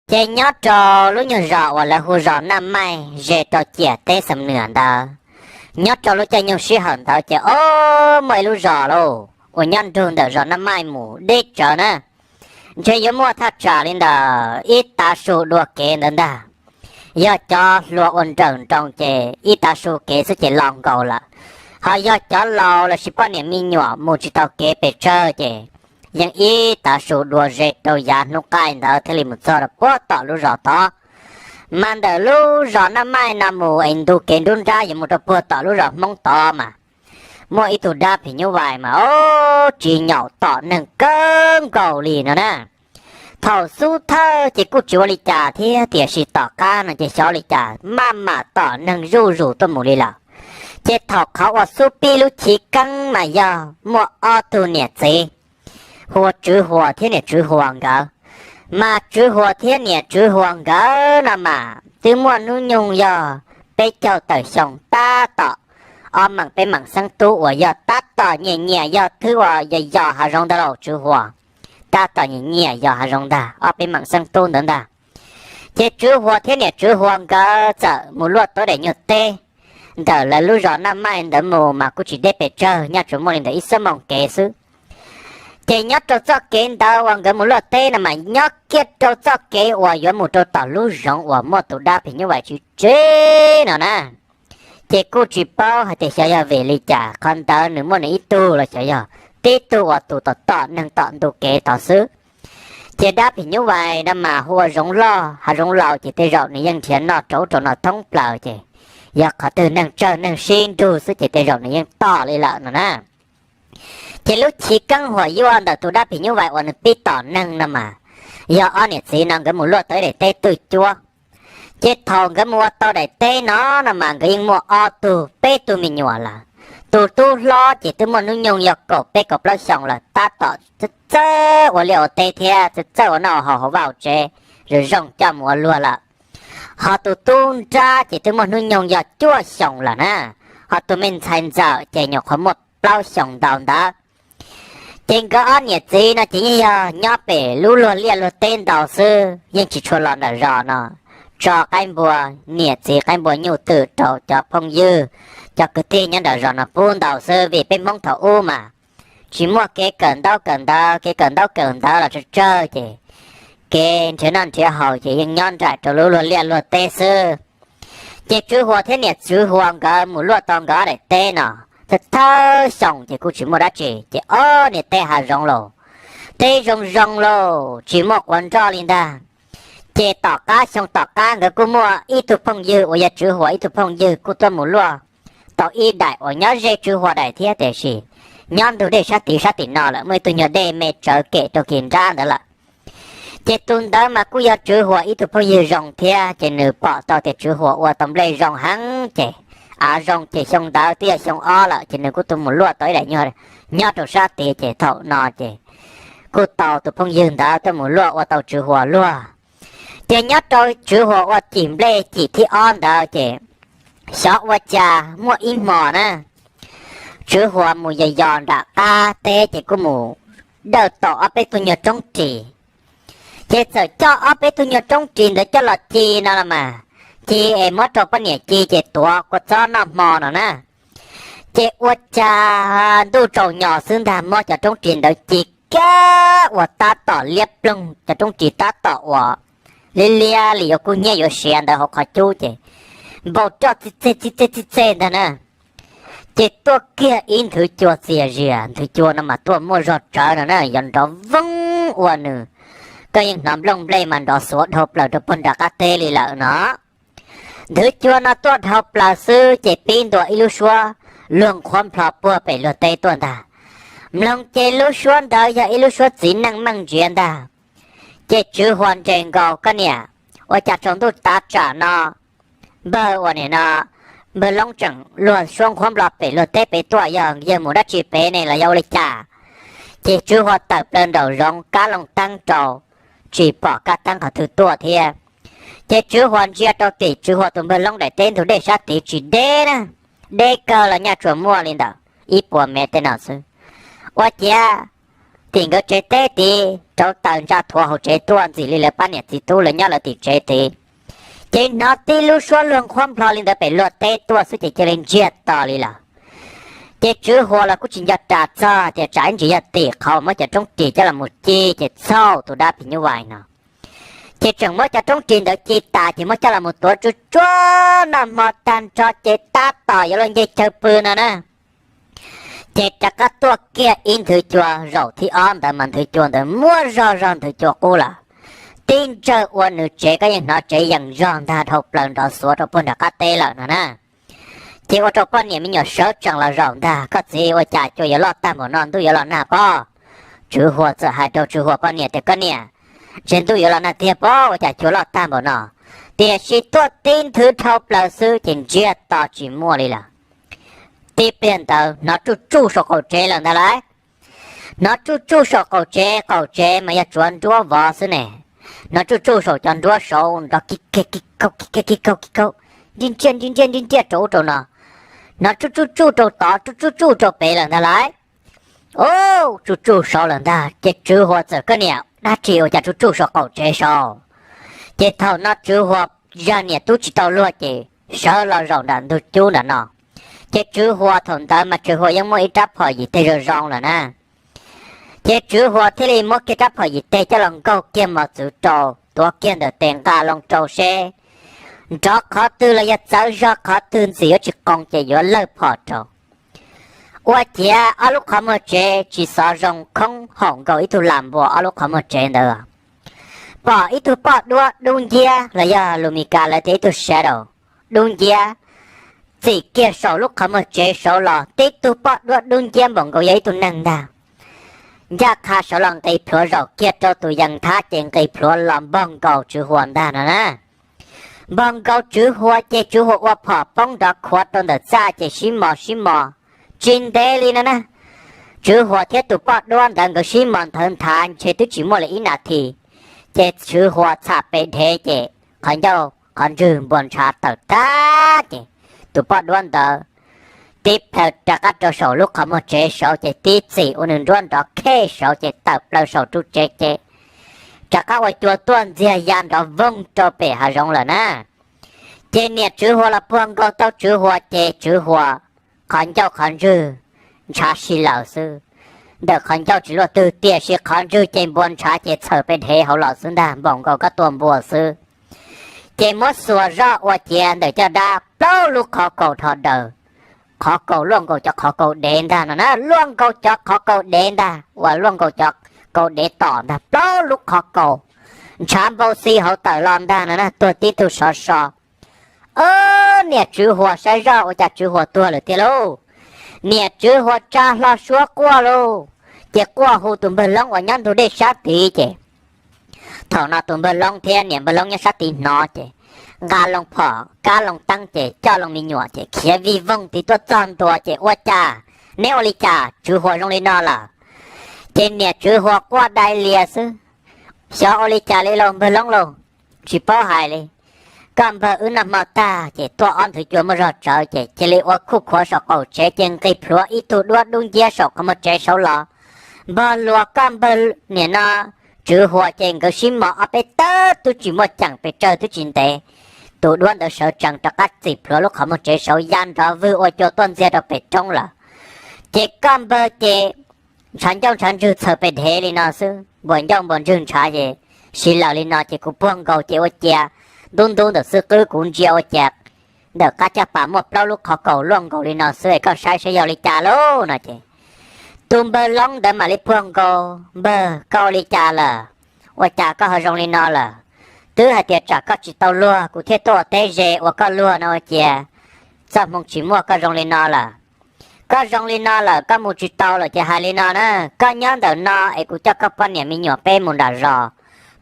Ces nyob rau lub nyuag zos uas lawv hu zos Naj Maij ze rau ciam teb Xam Nuas ntawd, nyob rau lub caij nyoog sij hawm ntawd ces ob muaj ib lub zos lauj uas nyob nrug ntawm zos Naj Maij mus deb tsawv na, ntshe yuav muaj thaj tsam li ntawm ib tav su dua kev ntawd ntag. Yog cov hluas ua nrawm nroos ces ib tav su kev xwb ces los nkaus lawm. Ho yog cov laus lossis poj niam me nyuam mus tsis tau kev pes tsawg ces yeej ib tav su dua ze rau yav hnub qaij ntawd thiaj li mus txog rau puag tom lub zos tod. Mas ntawm lub zos Naj Maij no mus es ntu kev nruab nrab yuav mus rau puag tom lub zos Hmoob tod mas muaj ib tug dab phim nyuj vais mas ob tsis nyaum tom neeg kawg nkaus li no na. Thaum xub thawj ces kuj tsis ua li cas thiab, tiam sis tom qab no ces xyov li cas maj mam tom neeg zuj zus tuaj mus li lawm. Ces thaum qhov uas xub pib lub chiv keeb mas yog muaj ob tug niam txiv hu ua Tswv Huas thiab niam Tswv Huas nkawd. Mas Tswv Huas thiab niam Tswv Huas nkawd no mas twb muaj hnub nyoog yog peb caug tawm xyoo tab tom ob meem peb meem xeeb tub uas yog tab tom nyiam nyiam yog thwb uas yos yos hav zoov ntag lauj Tswv Huas. Tab tom nyiam nyiam yos hav zoov ntag ob peb meem xeeb tub ntawd ntag. Ces Tswv Huas thiab niam Tswv Huas nkawd txawm mus luaj tau daim nyuag teb ntawm lawv lub zos Naj Maij ntawd mus mas kuj tsis deb pes tsawg, nyob tsuas muaj li ntawm ib xuab moos kev xwb. Ces nyob rau txoj kev ntawd uas nkawd mus luaj teb no mas nyob kiag rau txoj kev uas yuav mus rau tom lub zoov uas muaj tus dab phim nyuj vais tswv tsev no na. Ces kuj tsis paub hais tias xyov yog vim li cas qhov ntawd nws muaj nws ib tug los xyov yog tib tug uas tus tom tom neeg tom ntu kev tod xwb. Ces dab phim nyuj vais no mas hu ua Zoov Loj hav zoov laus ces tej zaum nws yeej nrhiav noj rau ub rau no thoob plaws ces yog qhov twg neeg tsawg neeg sib nrug xwb ces tej zaum nws yeej tom li lawm no na. Ces lub chiv keeb huam yuaj ntawm tus dab phim nyuj vais uas nws pib tom neeg no mas yog ob niam txiv no nkawd mus luaj tau ib daim teb twj cuab. Ces thaum nkawd mus ua tau daim teb no no mas nkawd yeej muaj ob tug peb tug me nyuam lawm. Tus tub hlob ces twb muaj hnub nyoog yog kaum peb kaum plaub xyoos lawm, tab tom txawj txawj ua liaj ua teb thiab txawj txawj ua noj ua haus hauv vaj hauv tsev, zoo zoo coj mus ua luag lawm. Ho tus tub nrab ces twb muaj hnub nyoog yog cuaj xyoos lawm na. Ho tus me ntxhais ntxawm ces nyuam qhuav muaj plaub xyoos ntau ntawd. Ces nkawd ob niam txiv no ces yeej yog nyob pem lub luag liaj luag teb ntau xwb, yeej tsis tshua los nram zos no tso qaib npua, niam txiv qaib npua nyuj twm rau cov phooj ywg, cov kwv tij nyob nram zos no pub ntau xwb, vim peb Hmoob thaum ub mas tsis muaj kev kawm ntaub kawm ntawv, kev kawm ntaub kawm ntawv los tsawg tsawg ces kev nrhiav noj nrhiav haus ces yeej nyob nraim rau lub luag liaj luag teb xwb. Ces Tswv Huas thiab niam Tswv Huas nkawd mus luaj tau nkawd ob daim teb no thawj thawj xyoo ces kuj tsis muaj dab tsi, ces ob niam teb hav zoov lauj, teb zoo zoo lauj, tsis muaj quav nroj li ntag. Ces tom qab xyoo tom qab nkawd kuj muaj ib tug phooj ywg uas yog Tswv Huas ib tug phooj ywg kuj tuaj mus luaj tau ib daim uas nyob ze Tswv Huas daim thiab, tiam sis nyob ntug dej sab tid sab tim no lawm, muaj ib tug nyuag dej me tsawv kem rau kis nrab ntawd lawm. Ces tus ntawd mas kuj yog Tswv Huas ib tug phooj ywg zoo thiab, ces nws pom tau tias Tswv Huas ua tau nplej zoo heev ces av zoo, ces xyoo ntawd twb yog xyoo ob lawm ces nws kuj tuaj mus luaj tau ib daim nyuag nyob rau sab tid, ces thaum no ces kuj tau tus phooj ywg ntawd tuaj mus luaj ua tau Tswv Huas luag. Ces nyob rau Tswv Huas ua cim nplej cim thib ob ntawd ces xyov ua cas muaj ib hmo na, Tswv Huas mus yos yos nram qab teb ces kuj mus dawj tau ob peb tug nyuag roob ris. Ces txawm coj ob peb tug nyuag roob ris ntawd coj los ci no los mas, ci es muab rau poj niam ci ces tuav kua txob noj hmo no na. Ces ua cas ntuj tsaus nyos xwb ntag, muab cov roob ris ntawd ci kiag uas tab tom liab ploog, cov roob ris tab tom uas liab liab li yuav kub hnyiab yuav siav ntawd hauv qhov cub ces npau roj txij txej txij txej txij txej ntag na. Ces tuaj kiag ib nthwv cua txias zias, nthwv cua no mas tuaj muaj zog tsawv no na, yog nrov voog ua nws, koj yeej hnov nplooj nplej mas nrov xuav dhau plaws rau puag nram qab teb li lawm no. Nthwv cua no tuaj dhau plaws xwb ces pib ntua ib lub suab luag nqhuab nplho puag pem luag teb tuaj ntag. Mloog ces lub suab ntawd yog ib lub suab txiv neej meej ntsiav ntag. Ces Tswv Huas nres nkaus, koj niam, ua cas tsaus ntuj tav tsam no npawg uas nim no npawg Loob tseem luag suab nqhuab nplho pem luag teb pem tuaj, yog yawg mus dab tsi pem ne los yog ua li cas? Ces Tswv Huas tawm plaws nraum zoov kab loo teeb rau, tsis pom kab teeb qhov twg tuaj thiab. Ces Tswv Huas ntsia rau tim Tswv Huas tus npawg Loob daim teb ntug dej sab tid tsis deb na, deb kawg los nyaj tsuas muaj li ntawm ib puas mev tej no xwb. Ua ciav tim nkawd tsev teb tid rauv taws ntsa thuav hauv tsev tuaj ntxim li lawv pab niam txiv tub lawv nyob lawv tim tsev tid. Ces hnov tib lub suab luag nqhuab nplho li ntawd pem luag teb tuaj xwb ces cia li ntsiag to li lawm. Ces Tswv Huas los kuj tsis nco ras txog tias tsam ib ntsis yog tim qhov uas muab cov roob ris coj los mus ci ces txhauj tus dab phim nyuj vais no. Ces tseem muab cov roob ris ntawd ci tas ces muab coj los mus tuav tsuj tsuag noj hmo tag nrho ces tab tom yuav luag nce chaw pw no na. Ces rov qab tuaj kiag ib nthwv cua zaum thib ob ntawd mas nthwv cua ntawd muaj zog zog nthwv cua qub lawm. Tib ntsawg ua nws tsev koj yeej hnov tsev yees zog ntag dhau plaws nrov xuav rau puag nram qab teb lawm no na. Ces ua rau poj niam me nyuam sawv tsees los zaum ntag, koj txiv, ua cas cua yuav loj tag npaum no, ntuj yuav los nag pob. Tswv Huas txawm hais rau Tswv Huas poj niam tias, koj niam, ntshe ntuj yuav los nag tiag pob, ua cas cua loj tag npaum no. Tiam sis tuaj tib nthwv dhau plaws xwb ces ntsiag to tsis muaj li lawm. Tib pliag ntawd hnov tsuj tsuj saum qaum tsev lawm ntag lauj. Hnov tsuj tsuj saum qaum tsev, qaum tsev mas yog tsuav nruab vov xwb ne. Hnov tsuj tsuj saum cov nruab saud nrov kig kig kig kaug kig kig kig kaug kig kaug, nri ntsiaj nri ntsiaj nri ntsiaj rau ub rau no. Hnov tsuj tsuj tsuj rau tod tsuj tsuj tsuj rau pem lawm ntag lauj. Ub, tsuj tsuj saud lawm ntag ces Tswv Huas txawm, koj niam, dab tsi ua cas tsuj tsuj saum qaum tsev saud? Ces thaum no Tswv Huas zaj niam tub tsis tau luag ces sawv los zaum nram ntug cub nram no. Ces Tswv Huas thaum ntawd mas Tswv Huas yeej muaj ib rab phom yim teg zoo zoo lawm na. Ces Tswv Huas thiaj li muab kiag rab phom yim teg coj los nkaug kiag mos txwv rau, tuav kiag ntawm tes nqa loo rau seb nrov qhov twg los yog txawv zog qhov twg ntxim yuav tsis qoo ces yuav lawg phom rau. Ua ciav ob lub qhov muag tsev tsis xov zoo, khoob haum nkaus ib tug lam npua ob lub qhov muag tsev ntawd. Pom ib tug poj duab dub nciab los yog lus Mis Kas lawv tias ib tug shadow dub nciab txim kiag saum lub qhov muag tsev saud los, tib tug poj duab dub nciab npaum nkaus yog ib tug neeg ntag. Ncaj qha sawv los nqis plhuav zaum kiag rau tus yees thab ces nqis plhuav los npog nkaus Tswv Huas ntag no na. Npog nkaus Tswv Huas ces Tswv Huas ua phom poob nrov khuav rau ntawm txaj ces sib mos sib mos tsis ntev li no na. Tswv Huas thiab tus poj duab ntawd nkawd sib mos nthawv nthav ntshe twb tsis muaj li ib nas this, ces Tswv Huas txham pes dhev ces qhov ncauj qhov ntswg npua ntshav tawm tag ces tus poj duab ntawd tib plhaw rov qab rau saum lub qhov muag tsev saud ces tib txim ua nws nruab nrov khej saud ces tawm plaws saum ru tsev ces rov qab ua cua tuaj ntxiag ya nrov voog rau pem hav zoov lawm na. Ces niam Tswv Huas los puag nkaus tau Tswv Huas ces Tswv Huas qhov ncauj qhov ntswg ntshav si lawm xwb. Ntawm qhov ncauj tsis luaj twg tiam sis qhov ntswg ces npua ntshav ces txhawm pes dhev hauv los xwb ntag, npaum nkaus koj tua npua xwb. Ces muab xuas zoj ua ciav ntawm caj dab plaub lub qhov kaus dhos daws, qhov kaus luaj nkaus cov qhov kaus dev ntag no na, luaj nkaus cov qhov kaus dev ntag uas luaj nkaus cov kaus dev tom ntag, plaub lub qhov kaus ntshav npau xi hauv tawm los ntag no na, tuag tib tug sov so. Ob, niam Tswv Huas saib zoj ua cas Tswv Huas tuag lawm tiag lauj. Niam Tswv Huas tsa hlo suab quaj lauj, ces quaj hu tus npawg Loob uas nyob ntug dej sab tid ces thaum no tus npawg Loob thiab niam npawg Loob nyob sab tid hnov ces nqa loo phom kab loo teeb ces coj loo me nyuam ces khiav vij voog tid tuaj txog ntua ces ua cas, neb ua li cas Tswv Huas zoo li no lawm? Ces niam Tswv Huas quaj dai lias xwb. Xyov ua li cas li lauj npawg Loob lauj, tsis paub hais li. Koj npawg wb noj hmo tag ces tuaj ob nthwv cua muaj zog tsawv ces cia li ua khuj khuav saum qaum tsev ces nqis plhuav ib tug duab dub nciab saum qhov muag tsev saud los. Npog luas koj npawg niam no Tswv Huas ces nkawd sib mos ob peb tawb twb tsis muaj ceem pes tsawg twb tsis ntev, tus duab ntawd sawv tsees rov qab txim plhuav lub qhov muag tsev saud ya nrov vwg ua cua tuaj ntxiag rau pem roob lawm. Ces koj npawg ces ntshav ncauj ntshav ntswg txhawm pes dhev li no xwb, npuas ncauj npuas ntswg ntshav ces si lawm li no ces kuv puag nkaus ces ua ciav ntub ntub ntawm xwb qwb kuv ntsia ua ciav ntawm qab caj pas muaj plaub lub qhov kaus luaj nkaus li no xwb es koj saib saib yog li cas lauj no ces tus npawg Loob ntawd mam li puag nkaus, npawg koj ua li cas lawm? Ua cas koj ho zoo li no lawm? Twb hais tias tsam koj tsis tau luag kuv thiaj tuaj ua teb ze ua koj luag no ua ciav txoj hmoo tsis muaj koj zoo li no lawm. Koj zoo li no lawm koj mus tsis tau lawm ces hais li no na, koj nyob ntawm no es kuv coj koj poj niam me nyuam peb mus nram zos,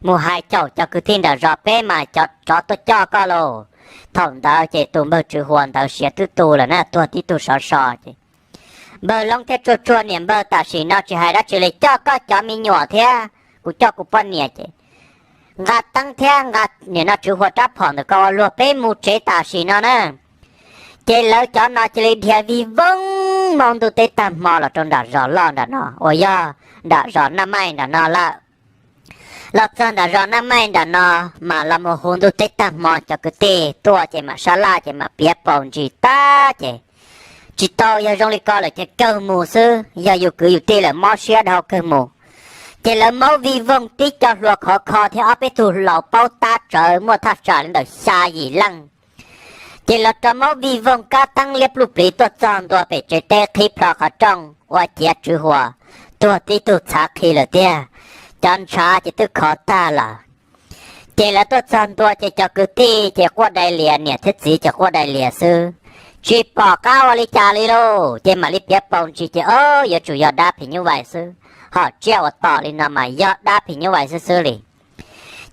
mus hais caum cov kwv tij nram zos peb mas cov tsov tuaj coj koj lauj. Thaum ntawd ces tus npawg Tswv Huas ntawd siav twb tu lawm na, tuag tib tug sov so ces npawg Loob thiaj tsuag tsuag niam npawg tam sim no tsis hais dab tsi li, coj koj cov me nyuam thiab kuv coj kuv poj niam ces nqa teeb thiab nqa niam no Tswv Huas rab phom ntawm koj ua luag peb mus tsev tam sim no na. Ces lawv cov no cia li dhia vij voog moo ntuj teb tag hmo los rau nram zos loj nram no uas yog nram zos Naj Maij nram no lawm. Los txog nram zos Naj Maij nram no, mas los mus hu ntuj teb tag hmo cov kwv tij tuaj ces mam sab laj ces mam piav paus ntsis tag ces tsis tau, yog zoo li ko lawm ces kawg mus xwb, yog yus kwv yus tij lawm mob siab dhau kawg mus. Ces lawv maub vij voog tib co hluas khov kho thiab ob peb tug laus paub tab tsawv muaj thaj tsam li ntawm xya yim leej. Ces lawv rov maub vij voog kab teeb liab pluj pliv tuaj txog ntua pem tsev teb qhib plho qhov rooj ua ciav Tswv Huas tuag tib tug txhav qhi lawm tiag. Cov ntshav ces twb khov tag lawm. Ces lawv tuaj txog ntua ces cov kwv tij ces quaj dai lias, niam thiab txiv ces quaj dai lias xwb, tsis pom qab ua li cas li lauj. Ces mam li piav paus ntsis ces o, yuav tsum yog dab phim nyuj vais xwb, hom tsiaj uas tom li no mas yog dab phim nyuj vais xwb xwb li.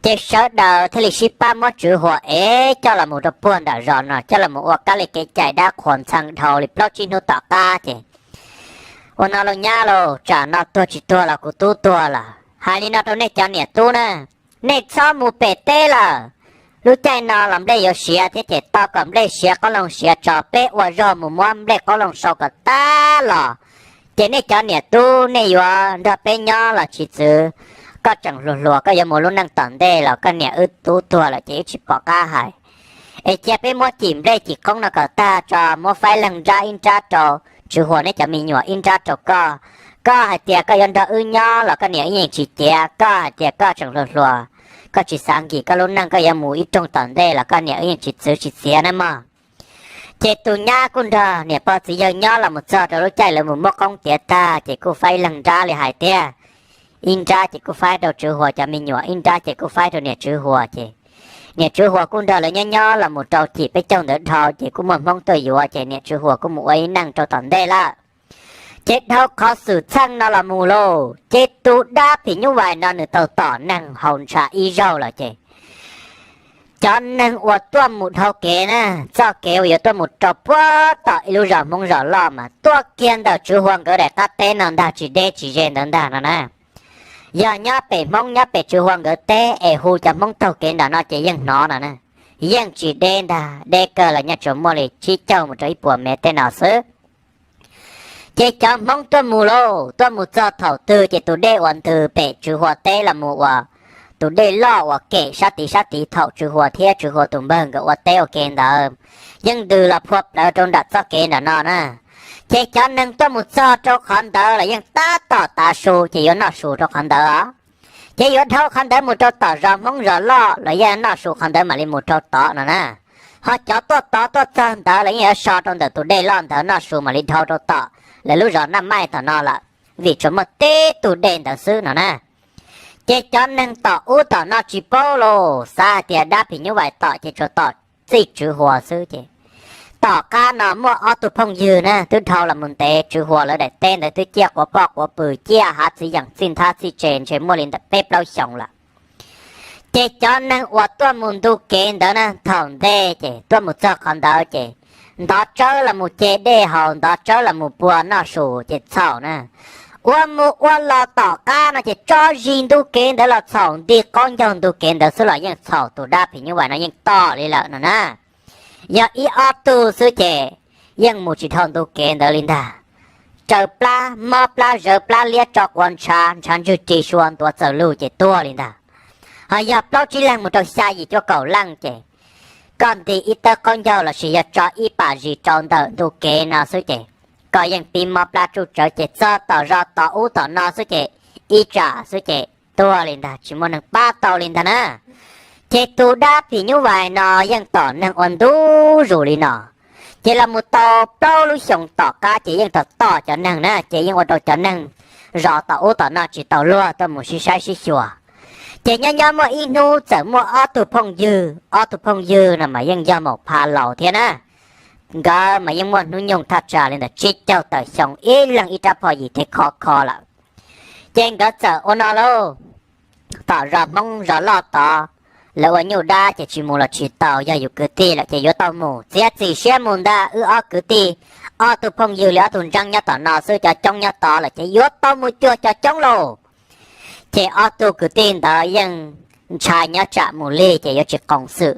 Ces sawv daws thiaj li sib pab muab Tswv Huas ev coj los mus rau puag nram zos no, coj los mus ua kab li kev cai dab qhuas ntxhee dhau li plaub tsib hnub tom qab ces ua no lauj nyab lauj, tsam no tuag tsis tuag los kuv tub tuag lawm. Hais li no rau nej cov niam tub na, nej txhob mus pem teb lawm. Lub caij no los nplej yuav siav thiab ces tau kom nplej siav qoob loo siav tso, peb ua zog mus muab nplej qoob loo sau kom tag los. Ces nej cov niam tub nej yuav nrog peb nyob los tsis txwv, koj tseem hluas hluas koj yuav mus lub neej tom ntej los koj niam wb tub tuag lawm ces wb tsis pom qab hais. Es cia peb muab cim nplej cim qoob no kom tag tso, muab faib leeg nrab ib nrab rau Tswv Huas neb cov me nyuam, ib nrab rau koj. Koj hais tias koj yuav nrog wb nyob los koj niam wb yeej tsis cev, koj hais tias koj tseem hluas hluas, koj tsis xav nkim koj lub neej, koj yuav mus ib rooj tom ntej los koj niam wb yeej tsis txwv tsis txiav na mog. Ces tus nyab kuj nrog niam pog txiv yawg nyob los mus txog rau lub caij lawv mus muab qoob tiav tag ces kuj faib leeg nrab li hais tiag. Ib nrab ces kuj faib rau Tswv Huas cov me nyuam, ib nrab ces kuj faib rau niam Tswv Huas ces niam Tswv Huas kuj nrog lawv nyob nyob los mus rau cim peb caug ntawd dhau ces kuj muaj Hmoob tuaj yuav ces niam Tswv Huas kuj mus ua ib neej rau tom ntej lawm. Ces dhau qhov xwm txheej no los mus lauj, ces tus dab phim nyuj vais no nws tau tom neeg haus ntshav ib zaug lawm ces cov neeg uas tuaj mus dhau kev na, txoj kev uas yuav tuaj mus rau puag tom ib lub zos Hmoob zos loj mas tuaj kiag ntawm Tswv Huas nkawd daim qab teb no ntag, tsis deb tsis ze ntawd ntag no na. Yog nyob pem Hmoob nyob pem Tswv Huas nkawd teb es hu cov Hmoob taug kev nram no ces yeej hnov no na. Yeej tsis deb ntag, deb kawg los nyaj tsuas muaj li tsib caug mus rau ib puas mev tej no xwb. Ces cov Hmoob tuaj mus lauj, tuaj mus txog thaum twg ces tus dej uas ntws pem Tswv Huas teb los mus uas tus dej loj uas kem sab tid sab tid thaum Tswv Huas thiab Tswv Huas tus npawg nkawd ua teb ua ke ntawd, yeej ntws los phua plawv rau nram txoj kev nram no na. Ces cov neeg tuaj mus txog rau qhov ntawd los yeej tab tom tav su ces yuav noj su rau qhov ntawd os. Ces yuav dhau qhov ntawd mus rau tom zos Hmoob zos loj los yeej noj su qhov ntawd mam li mus rau tod no na. Ho cov tuaj tod tuaj txog ntawd los yeej yuav so rau ntawm tus dej loj ntawd noj su mam li dhau rau tom lawv lub zos Naj Maij tom no lawm, vim tsuas muaj tib tug dej ntawd xwb no na. Ces cov neeg tom ub tom no tsis paub los xav hais tias dab phim nyuj vais tom ces tsuas tom txij Tswv Huas xwb ces tom qab no muaj ob tug phooj ywg na twb dhau los mus ntev Tswv Huas lawv daim teb ntawd twb ciaj quav poj quav pw ciaj hav txiv yeem txij nthab txij tse ntshe muaj li ntawm peb plaub xyoos lawm. Ces cov neeg uas tuaj mus ntu kev ntawd na thaum ntej ces tuaj mus txog qhov ntawd ces ntov tsawb los mus ce dej haus, ntov tsawb los mus pua noj su ces txhaum na. Ua mus ua los tom qab no ces tso zis ntu kev ntawd los txhaum, nti qaub ncaug ntu kev ntawd xwb los yeej txhaum, tus dab phim nyuj vais no yeej tom li lawm no na. Yog ib ob tug xwb ces yeej mus tsis dhau ntu kev ntawd li ntag. Raws plab mob plab zawv plab liab tso quav ntshav, ntshav ntswg ris sua ntuav txawm lug ces tuag li ntag. Ho yog plaub tsib leeg mus rau xya yim cuaj kaum leej ces koj nti ib tawb qaub ncaug lossis yog tso ib pam zis rau ntawm ntu kev no xwb ces koj yeej pib mob plab tsuj tsawv ces txog tom zos tom ub tom no xwb ces ib tsam xwb ces tuag li ntag, tsis muaj neeg pab tau li ntag na. Ces tus dab phim nyuj vais no yeej tom neeg ua ntu zus li no. Ces los mus tau plaub lub xyoos tom qab ces yeej tom tom cov neeg na, ces yeej ua rau cov neeg zos tom ub tom no tsis tau luag tuaj mus sib saib sib xyuas. Ces nyob nyob muaj ib hnub txawm muaj ob tug phooj ywg, ob tug phooj ywg no mas yeej yog maum pha laus thiab na. Nkawd mas yeej muaj hnub nyoog thaj tsam li ntawm tsib caug tawm xyoo, ib leeg ib rab phom yim thiab khov kho lawm. Ces nkawd txawm ua no lauj, tom zos Hmoob zos loj tod, lawv ua nyuj dab ces tsis mus los tsis tau, yog yus kwv tij lawm ces yuav tau mus, txiav txim siab mus ntag. Wb ob kwv tij, ob tug phooj ywg li ob tug ntseeb nyob tom no xwb, cov coob nyob tod lawm ces yuav tau mus cuag cov coob lauj. Ces ob tug kwv tij ntawd yeej ntshai nyob tsam mus lig ces yuav tsis qoos xwm,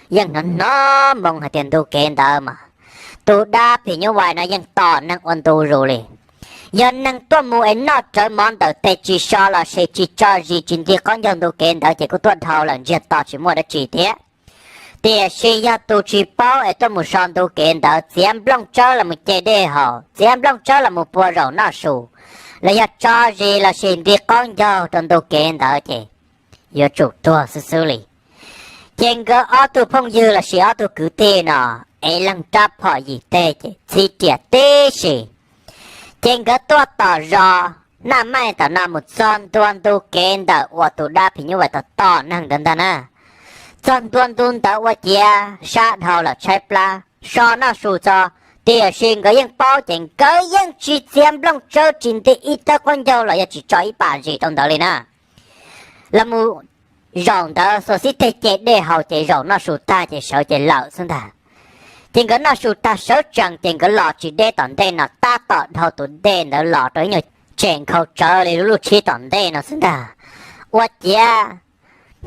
yeej hnov hnov moo hais tias ntu kev ntawd mas tus dab phim nyuj vais no yeej tom neeg ua ntu zus li. Yog neeg tuaj mus es noj rawv mov ntawm tes tsis so los sis tsis tso zis tsis nti qaub ncaug ntu kev ntawd ces kuj tuaj dhau lawm ntsiag to tsis muaj dab tsi thiab. Tiam sis yog tus tsis paub es tuaj mus so ntu kev ntawd txiav nplooj tsawb los mus ce dej haus, txiav nplooj tsawb los mus pua zaum noj su, los yog tso zis los sis nti qaub ncaug rau ntu kev ntawd ces yuav tsum tuag xwb xwb li. Ces nkawd ob tug phooj ywg los sis ob tug kwv tij no ev leeg rab phom yim teg ces txhib riam tib si. Ces nkawd tuaj tom zos Naj Maij tom no mus txog ntua ntu kev ntawm uas tus dab phim nyuj vais tom tom neeg ntawd ntag na. Txog ntua ntu ntawd ua ciav sab dhau lawm tshaib plab so noj su txog, tiam sis nkawd yeej paub ces nkawd yeej tsis txiav nplooj tsawb tsis nti ib tawb qaub ncaug los yog tsis tso ib pas zis rau ntawd li na. Los mus zaum ntawd xuas xib teg ce dej haus ces zaum noj su tag ces sawv ces lawm xwb ntag. Ces nkawd noj su tag sawv tsees ces nkawd los tsis deb tom ntej no tab tom dhau tus dej ntawd los rau ib nyuag tsem nkhaus tsawv li lub lub tshib tom ntej no xwb ntag. Ua ciav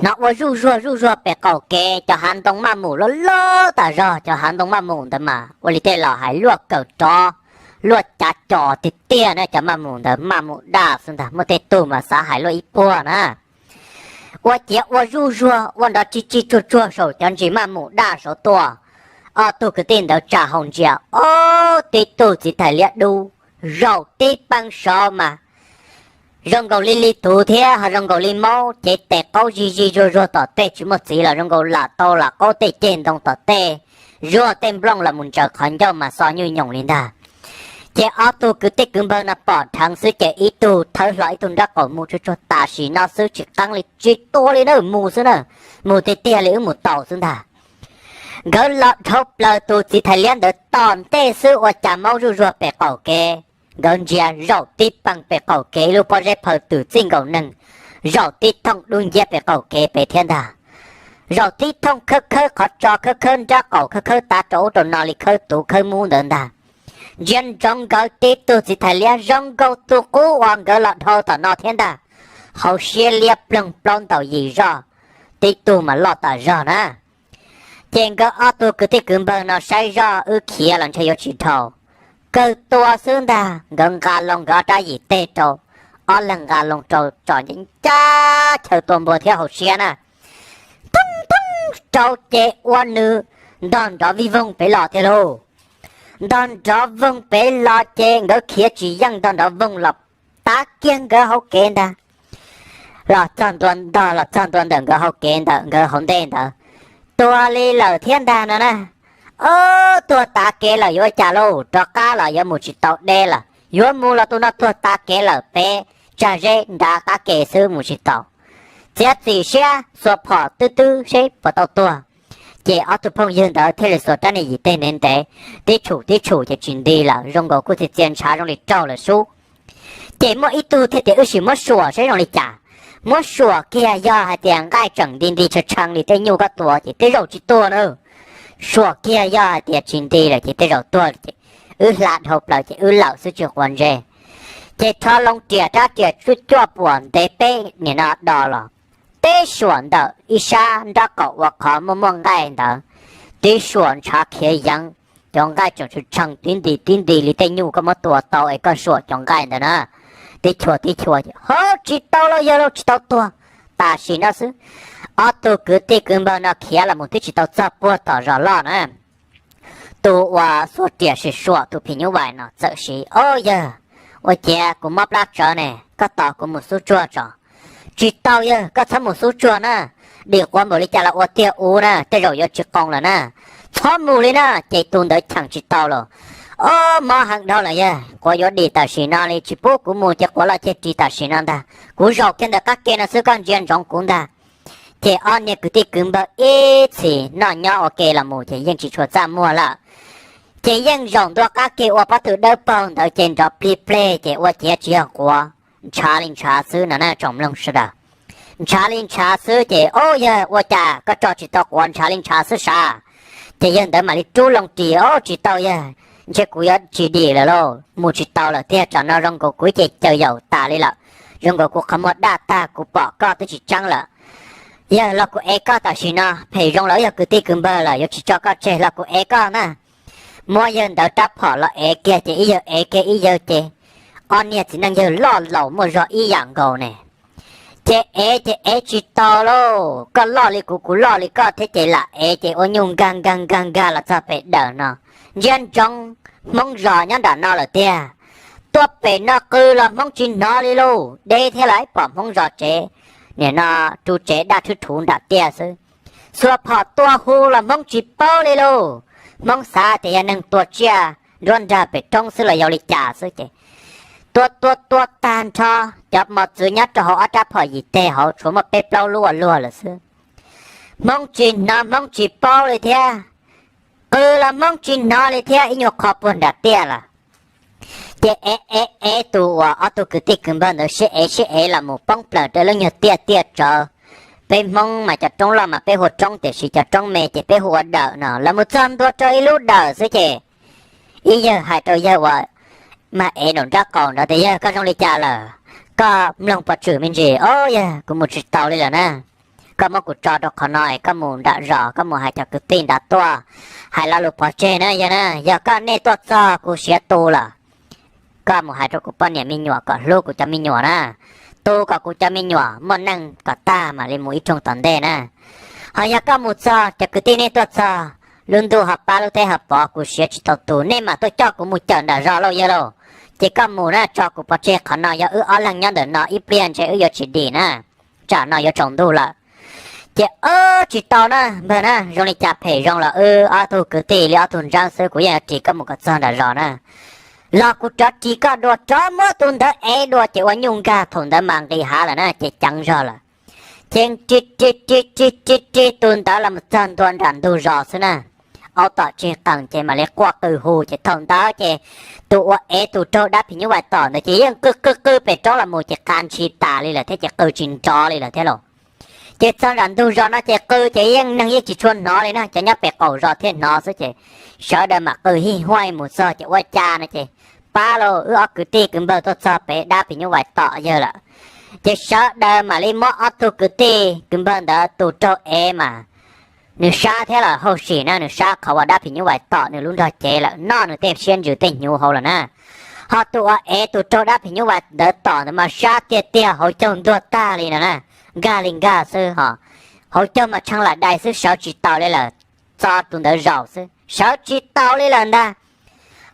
hnov ua zuj zuag zuj zuag pem qaum kev, cov hav ntoo maj mus loj loj tas zog, cov hav ntoo maj mus ntawd mas ua li tej laus hais luaj kawm rov, luaj cav cos tiag tiag na, cov maj mus ntawd maj mus daj xwb ntag, muaj tej tug mas xav hais luaj ib puag na. Ua ciav ua zuj zuag ua nrov tsis tsis tsuag tsuag saum cov ntsis maj mus daj saud tuaj. Ob tug kwv tij ntawd tsa hau ntsia, ob, tib tug txiv thais liab dub zaum tib peeb saud mas zoo nkaus li li tuv thiab ho zoo nkaus li maub, cev tes qaub zig zig zuag zuag tom tej tsis muaj txiv los zoo nkaus lam tau lam qaub tej ceg ntoo tom tej, zuag tej nplooj los mus ntsaws qhov ncauj mas xo nyuj nyoos li ntag. Ces ob tug kwv tij kwv npawg no pom dheev xwb ces ib tug thawb hlo ib tug nraub qaum mus tsuag tsuag tam sim no xwb tsis qeeb li tsis tua li na, mus xwb na, mus tiag tiag li wb mus tau xwb ntag. Nkawd los dhau plaws tus txiv thais liab ntawd tom ntej xwb ua cas maub zuj zuag pem qaum kev, nkawd ntsia zaum tib peeg pem qaum kev ib lub pob zeb phaw twm txij nkaus neeg, zaum tib thooj dub nciab pem qaum kev pem thiab ntag. Zaum tib thooj khawb khawb qhov tso khawb khawb nraub qaum khawb khawb tav rau ub rau no li khawb tuv khawb mub ntawd ntag. Ntsia ntsoov nkawd tib tug txiv thais liab zoo nkaus tus qub uas nkawd los dhau tom no thiab ntag. Hauv siab liab ploog plaub ntaus yim zoj, tib tug mas loj tas zog na. Ces nkawd ob tug kwv tij kwv npawg no saib zoj wb khiav los ntshe yuav tsis dhau, kawg tua xwb ntag. Nkawd nqa loo nkawd ob rab yim teg rau, ob leeg nqa loo rau tsom ncaj ncaj chaw tua npua thiab hauv siab na. Thoob thoob rau ces ua nws ntog nrov vij voog pem los tiag lauj. Ntog nrov voog pem los ces nkawd khiav tsis yeej ntog nrov voog los tav kiag nkawd hauv kev ntag. Los txog ntua ntog los txog ntua ntawm nkawd hauv kev ntawm nkawd hauv ntej ntawd, tuag li lawm thiab ntag no na. Ob, tuag tav kev lawm yuav ua cas lauj, rov qab los yuav mus tsis tau deb lawm, yuav mus los tus no tuag tav kev lawm peb tsag zeb nrad qab ke xwb mus tsis tau. Txiav txim siab xuas phom twb twb seb puas tau tuag. Ces ob tug phooj ywg ntawd thiaj li xuas rab niag yim teg ntev ntev, tib tshum tib tshum ces tsis nti lawm, zoo nkaus kuj txia txia ntshav zoo li raug lawm sub. Ces muaj ib tug thiaj tias wb sim muab suam seb zoo li cas. Muab suam kiag yog hais tias nqaij tseem nti nti tshee tshee li tej nyuj koj tua ces tej zaum tsis tuag na. Suam kiag yog hais tias tsis nti lawm ces tej zaum tuag ces wb hla dhau plaws ces wb lawm xwb tsis quav ntsej. Ces rho loo riam rab riam cuaj cuaj puam ntev peb nim no do los, tib suam ntawm ib sab nraub qaum ua qhov muaj muaj nqaij ntawd, tib suam ntshav khiav yeev, cov nqaij tseem tshee tshee tib nti tib nti li tej nyuj koj muab tua tau es koj suam cov nqaij ntawd na. Tib chua tib chua ces ho tsis tau lauj, yawg lauj, tsis tau tuag. Tam sim no xwb, ob tug kwv tij kwv npawg no khiav los mus twb tsis tau txog puag tom zos loj na. Tus uas xuas riam sim suam tus phim nyuj vais no txawm siv, o yawg, ua ciav kuv mob plab tsawv ne, koj tos kuv mus xub tsuag tso. Tsis tau yawg, koj txhob mus xub tsuag na, dim quav npaum li cas los ua tiag ub na, tej zaum yuav tsis qoo lawm na. Txhob mus li na, ces tus ntawd cheem tsis tau los. O, mob heev dhau lawm yawg, quav yuav dim tam sim no li, tsis pub kuv mus ces quav loj ceg ris tam sim no ntag. Kuv zaum kiag ntawm qab ke no xwb, koj ntsia ntsoov kuv ntag. Ces ob niag kwv tij kwv npawg ib txhis noj nyob ua ke los mus ces yeej tsis tshua txaj muag lawm. Ces yeej zaum ntua qab ke ua pob tw dawb paug ntawd ces nrov plig pleg ces ua ciav tsis yog quav, ntshav li ntshav xwb no na tsoom mloog sawv daws. Ntshav li ntshav xwb ces, o yawg, ua cas koj tso tsis tau quav, ntshav li ntshav xwb sav? Ces yawg ntawd mam li rub loo ris, o tsis tau yawg, ntshe kuv yuav tsis dim lawm lauj, mus tsis tau lawm tiag, tsam no zoo nkaus kuv ib ce caws yaum tas li lawm, zoo nkaus kuv qhov muag daj tag, kuv pom koj twb tsis tseeb lawm. Yawg, los kuv ev koj tam sim no, phem zoo los yog kwv tij kwv npawg lawm yuav tsis tso koj tseg, los kuv ev koj na. Muab yawg ntawd rab phom los ev kiag ces ib yawg ev kiag ib yawg ces ob niag txiv neej yawg loj laus muaj zog ib yam nkaus ne. Ces ev ces ev tsis tau lauj, koj loj li kuv, kuv loj li koj thiab ces lam ev ces ua nyuj nkag nkag nkag nkag los txog pem dawm no. Ntsiab ntsoov Hmoob zos nyob nram no lawm tiag. Tuaj pem no qw los Hmoob tsis hnov li lauj, deb thiab los ib pom Hmoob zos tsev, nim no ru tsev daj thwb thuv nram tiaj xwb. Xuas phom tua hu los Hmoob tsis paub li lauj. Hmoob xav tias yog neeg tua tsiaj nruab nrag pem roob xwb los yog li cas xwb ces tua tua tua tag nrho, cov mos txwv nyob rau hauv ob rab phom yim teg hauv tshuav muaj peb plaub lub ua luag lawm xwb. Hmoob tsis hnov Hmoob tsis paub li thiab, qw los Hmoob tsis hnov li thiab, ib nyuag qho puag nram tiaj lawm. Ces ev ev ev tus uas ob tug kwv tij kwv npawg ntawd sib ev sib ev los mus poob plaws rau lub nyuag tiaj tiaj tsawv. Peb Hmoob mas cov roob loj mas peb hu ua roob tiam sis cov roob me ces peb hu ua dawm no. Los mus txog ntua rau ib lub dawm xwb ces ib yawg hais rau yawg uas mag ev nraum nraub qaum ntawd tias, Yawg, koj zoo li cas lawm? Koj mloog pov tswm me ntsis. Au yawg, kuv mus tsis tau li lawm na. Koj muab kuv tso rau qhov no es koj mus nram zos, koj mus hais cov kwv tij nrad tuaj hais lo lus pov tseg na yawg na. Yog koj nej tuaj txog kuv siav tu lawm, koj mus hais rau kuv poj niam me nyuam kom hlub kuv cov me nyuam na, tu kom kuv cov me nyuam muaj neej kom tag mam li mus ib rooj tom ntej na. Ho yog koj mus txog, cov kwv tij nej tuaj txog, lub ntuj ho pab lub teb ho pov, kuv siav tsis tau tu, nej mam tuaj coj kuv mus cawm nram zos lauj yawg lauj. Ces koj mus na, tso kuv pov tseg qhov no, yog wb ob leeg nyob ntawm no ib pliag ntshe wb yuav tsis dim na, tsam no yuav tsaus ntuj lawm. Ces, Au, tsis tau na npawg na, zoo li cas phem zoo los wb ob tug kwv tij li ob tug ntseeb xwb, kuv yeej yuav ris koj mus kom txog nram zos na. Los kuv rov ris koj dua, rov muab tus ntawd ev dua ces ua nyuj nkag, thaum ntawd mas nqis hav lawm na ces ceev zog lawm. Ces ris ris ris ris ris ris tus ntawd los mus txog ntua nram ntug zos xwb na, aub tom tseg qees ces mam li quaj qw hu ces thaum ntawd ces tus uas ev tus raug dab phim nyuj vais tom ntawd ces yeej qw qw qw pem roob los mus ces qa ntshis tas li lawm thiab ces qw tsis nrov li lawm thiab lauj. Ces txog nram ntug zos no ces qw ces yeej neeg yeej tsis tshua hnov li na, cov nyob pem qaum zos thiaj hnov xwb ces sawv daws mam qw hij huaj mus txog ces ua cas no ces pab lauj, wb ob kwv tij kwv npawg tuaj txog pem dab phim nyuj vais tom yawg lawm. Ces sawv daws mam li muab ob tug kwv tij kwv npawg ntawd tus raug ev mas nws sab thiab los hauj sim na, nws sab qhov uas dab phim nyuj vais tom nws lub nrog cev lawm, noj nws tej siab ntsws tej hnyuv hauv lawm na. Ho tus uas ev tus raug dab phim nyuj vais ntawd tom ntawd mas sab tiag tiag, hauv caug ntuag tag li no na, nkag li nkag xwb ho. Hauv caug mas tshee lam dais xwb, sawv tsis taus li lawm, txo tus ntawd zaum xwb, sawv tsis taus li lawm ntag.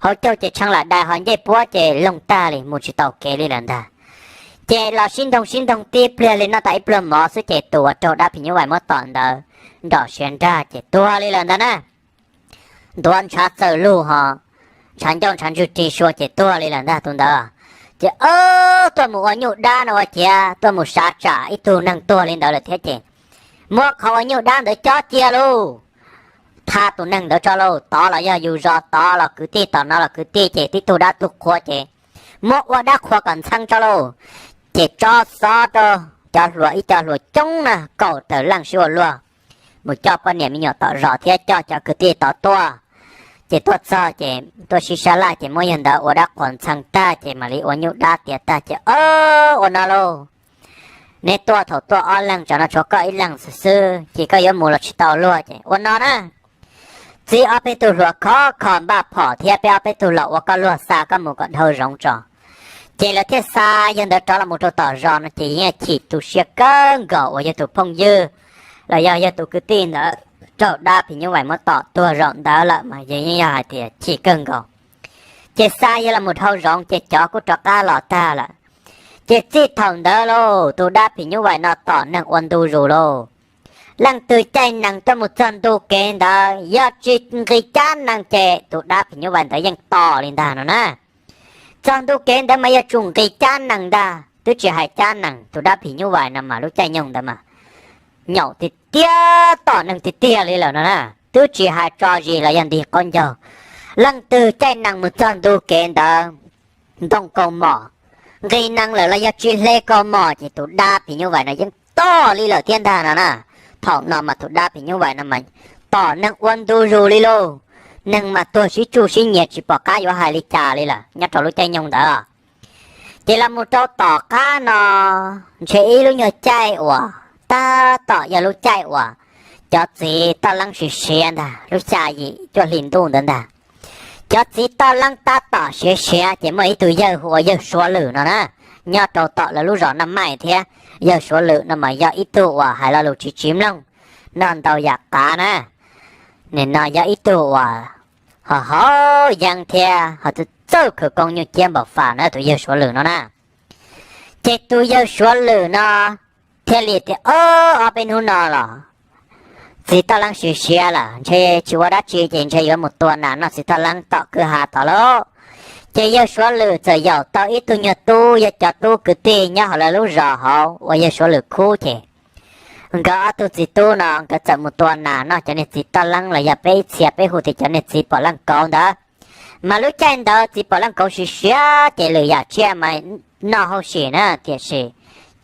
Hauv caug ces tshee lam dais ho ncej puab ces loog tag li, mus tsis taus kev li lawm ntag. Ces los sib ntoog sib ntoog tib pliag li noj tau ib pluag mov xwb ces tus uas raug dab phim nyuj vais muab tom ntawd nrom siav nrag ces tuag li lawm ntag na. Ntuav ntshav txawm lug ho, ntshav ncauj ntshav ntswg rig sua ces tuag li lawm ntag tus ntawd. Ces, Au, tuaj mus ua nyuj dab no ua ciav tuaj mus sav tsam ib tug neeg tuag li ntawd lawm thiab ces muab qhov ua nyuj dab ntawd cob cia lauj, tha tus neeg ntawd tso lauj, tod los yog yus zos, tod los kwv tij, tom no los kwv tij ces tib tug dab tug qhua ces muab ua dab qhua kom ntxhee tso lauj. Ces tso xov rau cov hluas, ib co hluas coob na, kaum tawm leej sib ua luag mus coj poj niam me nyuam tom zos thiab coj cov kwv tij tod tuaj. Ces tuaj txog ces tuaj sib sab laj ces muab yawg ntawd ua dab qhua ntxhee tag ces mam li ua nyuj dab tiav tag ces, Au, ua no lauj, neb tuaj thaum tuaj ob leeg, tsam no tshuav koj ib leeg xwb xwb ces koj yuav mus los tsis tau luag ces ua no na, txib ob peb tug hluas khov kho npaj phom thiab peb ob peb tug los ua koj luag xa koj mus kom dhau zoov tso. Ces lawv thiaj xa yawg ntawd rov los mus rau tom zos no ces yeej chim tu siab kawg nkaus uas yawg tus phooj ywg los yog yawg tus kwv tij ntawd raug dab phim nyuj vais muab tom tuag zaum ntawd lawm mas yawg yeej yog hais tias chim kawg nkaus. Ces xa yawg los mus dhau zoov ces cov kuj rov qab los tag lawm. Ces txij thaum ntawd lauj, tus dab phim nyuj vais no tom neeg ua ntu zus lauj. Leej twg caij nees tuaj mus txog ntu kev ntawd yog tsis nqis cab nees ces tus dab phim nyuj vais ntawd yeej tom li ntag no na. Txog ntu kev ntawd mas yog tsum nqis cab nees ntag, twb tsis hais cab nees, tus dab phim nyuj vais no mas lub caij nyoog ntawd mas nyaum tiag tiag, tom neeg tiag tiag li lawm no na. Twb tsis hais tso zis los yog nti qaub ncaug, leej twg caij nees mus txog ntu kev ntawd, ntoo kaus mom, nqis nees lawm los yog tsis hle kaus mom ces tus dab phim nyuj vais no yeej tom li lawm thiab ntag no na. Thaum no mas tus dab phim nyuj vais no mas tom neeg ua ntu zus li lauj. Neeg mas tuag sib tsuj sib nyiav tsis pom qab yuav hais li cas li lawm nyob rau lub caij nyoog ntawd. Ces los mus rau tom qab no, ntshe ib lub nyuag caij uas tab tom yog lub caij uas cov txiv toj leeb siav siav ntag, lub xya yim cuaj hli ntuj ntawd ntag. Cov txiv toj leeb tab tom siav siav ces muaj ib tug yawg hu ua yawg Suav Lwm no na, nyob rau tom lawv lub zos Naj Maij thiab. Yawg Suav Lwm no mas yog ib tug uas hais lo lus tsis tsis mloog, noj ntau yam qav na. Nim no yog ib tug uas ho haus yeeb thiab ho txawj khawv koob nyuj ciab npaum fam na tus yawg Suav Lwm no na. Ces tus yawg Suav Lwm no thiaj li tias, Ob, ob peb hnub no los txiv toj leeb siav siav lawm, ntshe tsis ua dab tsi ces ntshe yuav mus tua nas noj txiv toj leeb tom kwj ha tod lauj. Ces yawg Suav Lwm txawm yaum tau ib tug nyuag tub, yog cov tub kwv tij nyob hauv lawv lub zos hauv uas yawg Suav Lwm khub ces nkawd ob tug txiv tub no nkawd txawm mus tua nas noj cov niag txiv toj leeb los yog peb ib txhia peb hu tias cov niag txiv pom leej kauv ntawd. Mas lub caij ntawd txiv pom leej kauv siav siav ces lwm yam tsiaj mas noj hauj sim na, tiam sis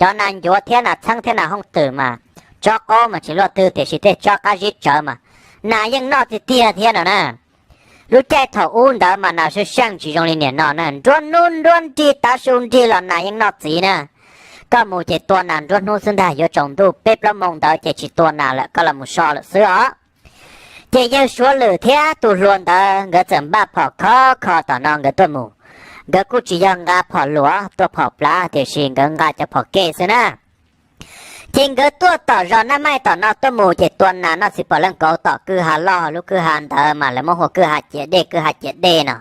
cov nas ncuav thiab nas txheeb thiab nas hooj twm mas tsob qaub mas tsis luaj twg, tiam sis tej tsob qab zib tsawv mas nas yeej noj tiag tiag thiab no na. Lub caij thaum ub ntawd mas nas seej seej tsis zoo li nim no na, nruab hnub nruab nrig tav su nrig los nas yeej noj txiv na. Koj mus ces tua nas nruab hnub xwb ntag, yuav tsaus ntuj peb plaub moo ntawd ces tsis tua nas lawm, koj los mus so lawm xwb os. Ces yawg Suav Lwm thiab tus hluas ntawd nkawd txawm npaj phom khov kho tom no nkawd tuaj mus. Nkawd kuj tsis yog nqa phom luam tuaj phom plav, tiam sis nkawd nqa cov phom kej xwb na. Ces nkawd tuaj tom zos Naj Maij tom no tuaj mus ces tua nas noj txiv pom leej kauv tom kwj ha loj, lub kwj ha ntawd mas lawv muab hu ua kwj ha ciav dej, kwj ha ciav dej no.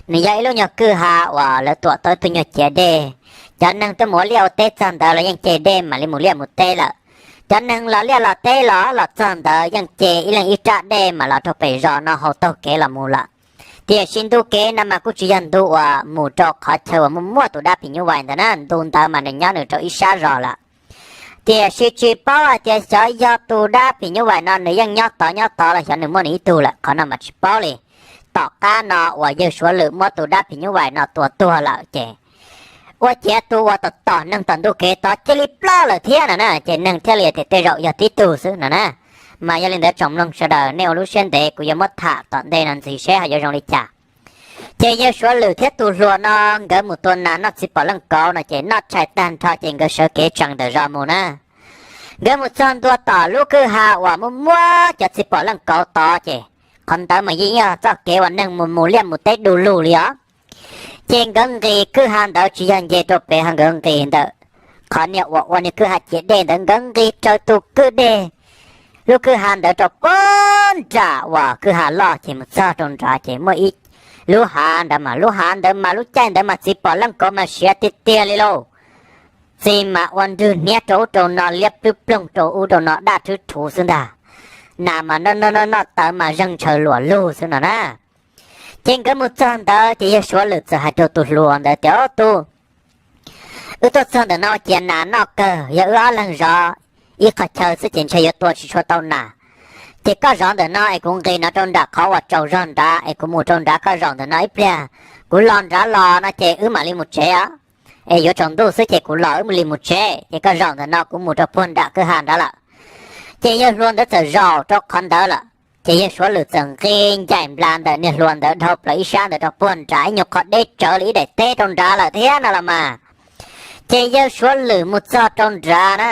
Nws yog ib lub nyuag kwj ha uas lawv tuam tau ib tug nyuag ciav dej. Cov neeg tuaj mus ua liaj ua teb txog ntawd los yeej ceg dej mam li mus liaj mus teb lawm. Cov neeg los liaj los teb los los txog ntawd yeej ceg ib leeg ib rab dej mam los rau pem zos no haus taug kev los mus lawm. Tiam sis ntu kev no mas kuj tsis yog ntu uas mus rau qhov chaw uas muaj muaj tus dab phim nyuj vais ntawd na, ntu ntawd mas nws nyob nws rau ib sab zos lawm. Tiam sis tsis paub hais tias xyov yog tus dab phim nyuj vais no nws yeej nyob tod nyob tod los xyov nws muaj nws ib tug lawm, qhov no mas tsis paub li. Tom qab no uas yawg Suav Lwm muab tus dab phim nyuj vais no tua tuag lawm ces ua ciav tus uas tom tom neeg tom ntu kev tod cia li ploj lawm thiab no na, ces neeg thiaj li tias tej zaum yog tib tug xwb no na. Mas yog li ntawd tsoom mloog sawv daws nej ua lub siab ntev, kuv yuav muab tham tom ntej no ntxiv seb ho yuav zoo li cas. Ces yawg Suav Lwm thiab tus hluas no nkawd mus tua nas noj txiv pom leej kauv no ces noj tshais tag nrho ces nkawd sawv kev tsees ntawm zos mus na. Nkawd mus txog ntua tom lub kwj ha uas muaj muab cov txiv pom leej kauv tod ces qhov ntawd mas yeej yog txoj kev uas neeg mus mus liaj mus teb du lug li os. Ces nkawd nqis kwj ha ntawd tsis yog nce rau pem ho nkawd nqis ntawm qhov niag uas ua niag kwj ha ciav dej ntawd, nkawd nqis raws tus kwj dej lub kwj ha ntawd rau puag nram uas kwj ha loj ces mus txog rau nrad ces muaj ib lub hav ntawd mas lub hav ntawd mas lub caij ntawd mas txiv pom leej kauv mas siav tiag tiag li lauj. Txiv mas ua nrwg hniab rau ub rau no, liab ploog ploog rau ub rau no, daj rhwv rhuv xwb ntag. Nas mas noj noj noj noj tawv mas zeeg ntshaw luam lug xwb no na. Ces nkawd mus txog ntawd ces yawg Suav Lwm txawm hais rau tus hluas ntawd tias, Ob tug, wb tuaj txog ntawm no ua ciav nas noj kawg, yog wb ob leeg zov ib qhov chaw xwb ces ntshe yuav tua tsis tshua tau nas. Ces koj zov ntawm no es kuv nqis no rau nram qhov uas tsaus zog nrad es kuv mus rau nrad, koj zaum ntawm no ib pliag, kuv los nrad los no ces wb mam li mus tsev os. Es yuav tsaus ntuj xwb ces kuv los wb mam li mus tsev, ces koj zaum ntawm no kuv mus rau puag nram kwj ha nrad lawm. Ces yawg hluas ntawd txawm zaum rau qhov ntawd lawm. Ces yawg Suav Lwm txawm nqis ncaim nplav ntawm niag hluas ntawd dhau plaws ib sab ntawd rau puag nrad ib nyuag qhov deb tsawv li ib daim teb rau nrad lawm thiab no los mas. Ces yawg Suav Lwm mus txog rau nrad na,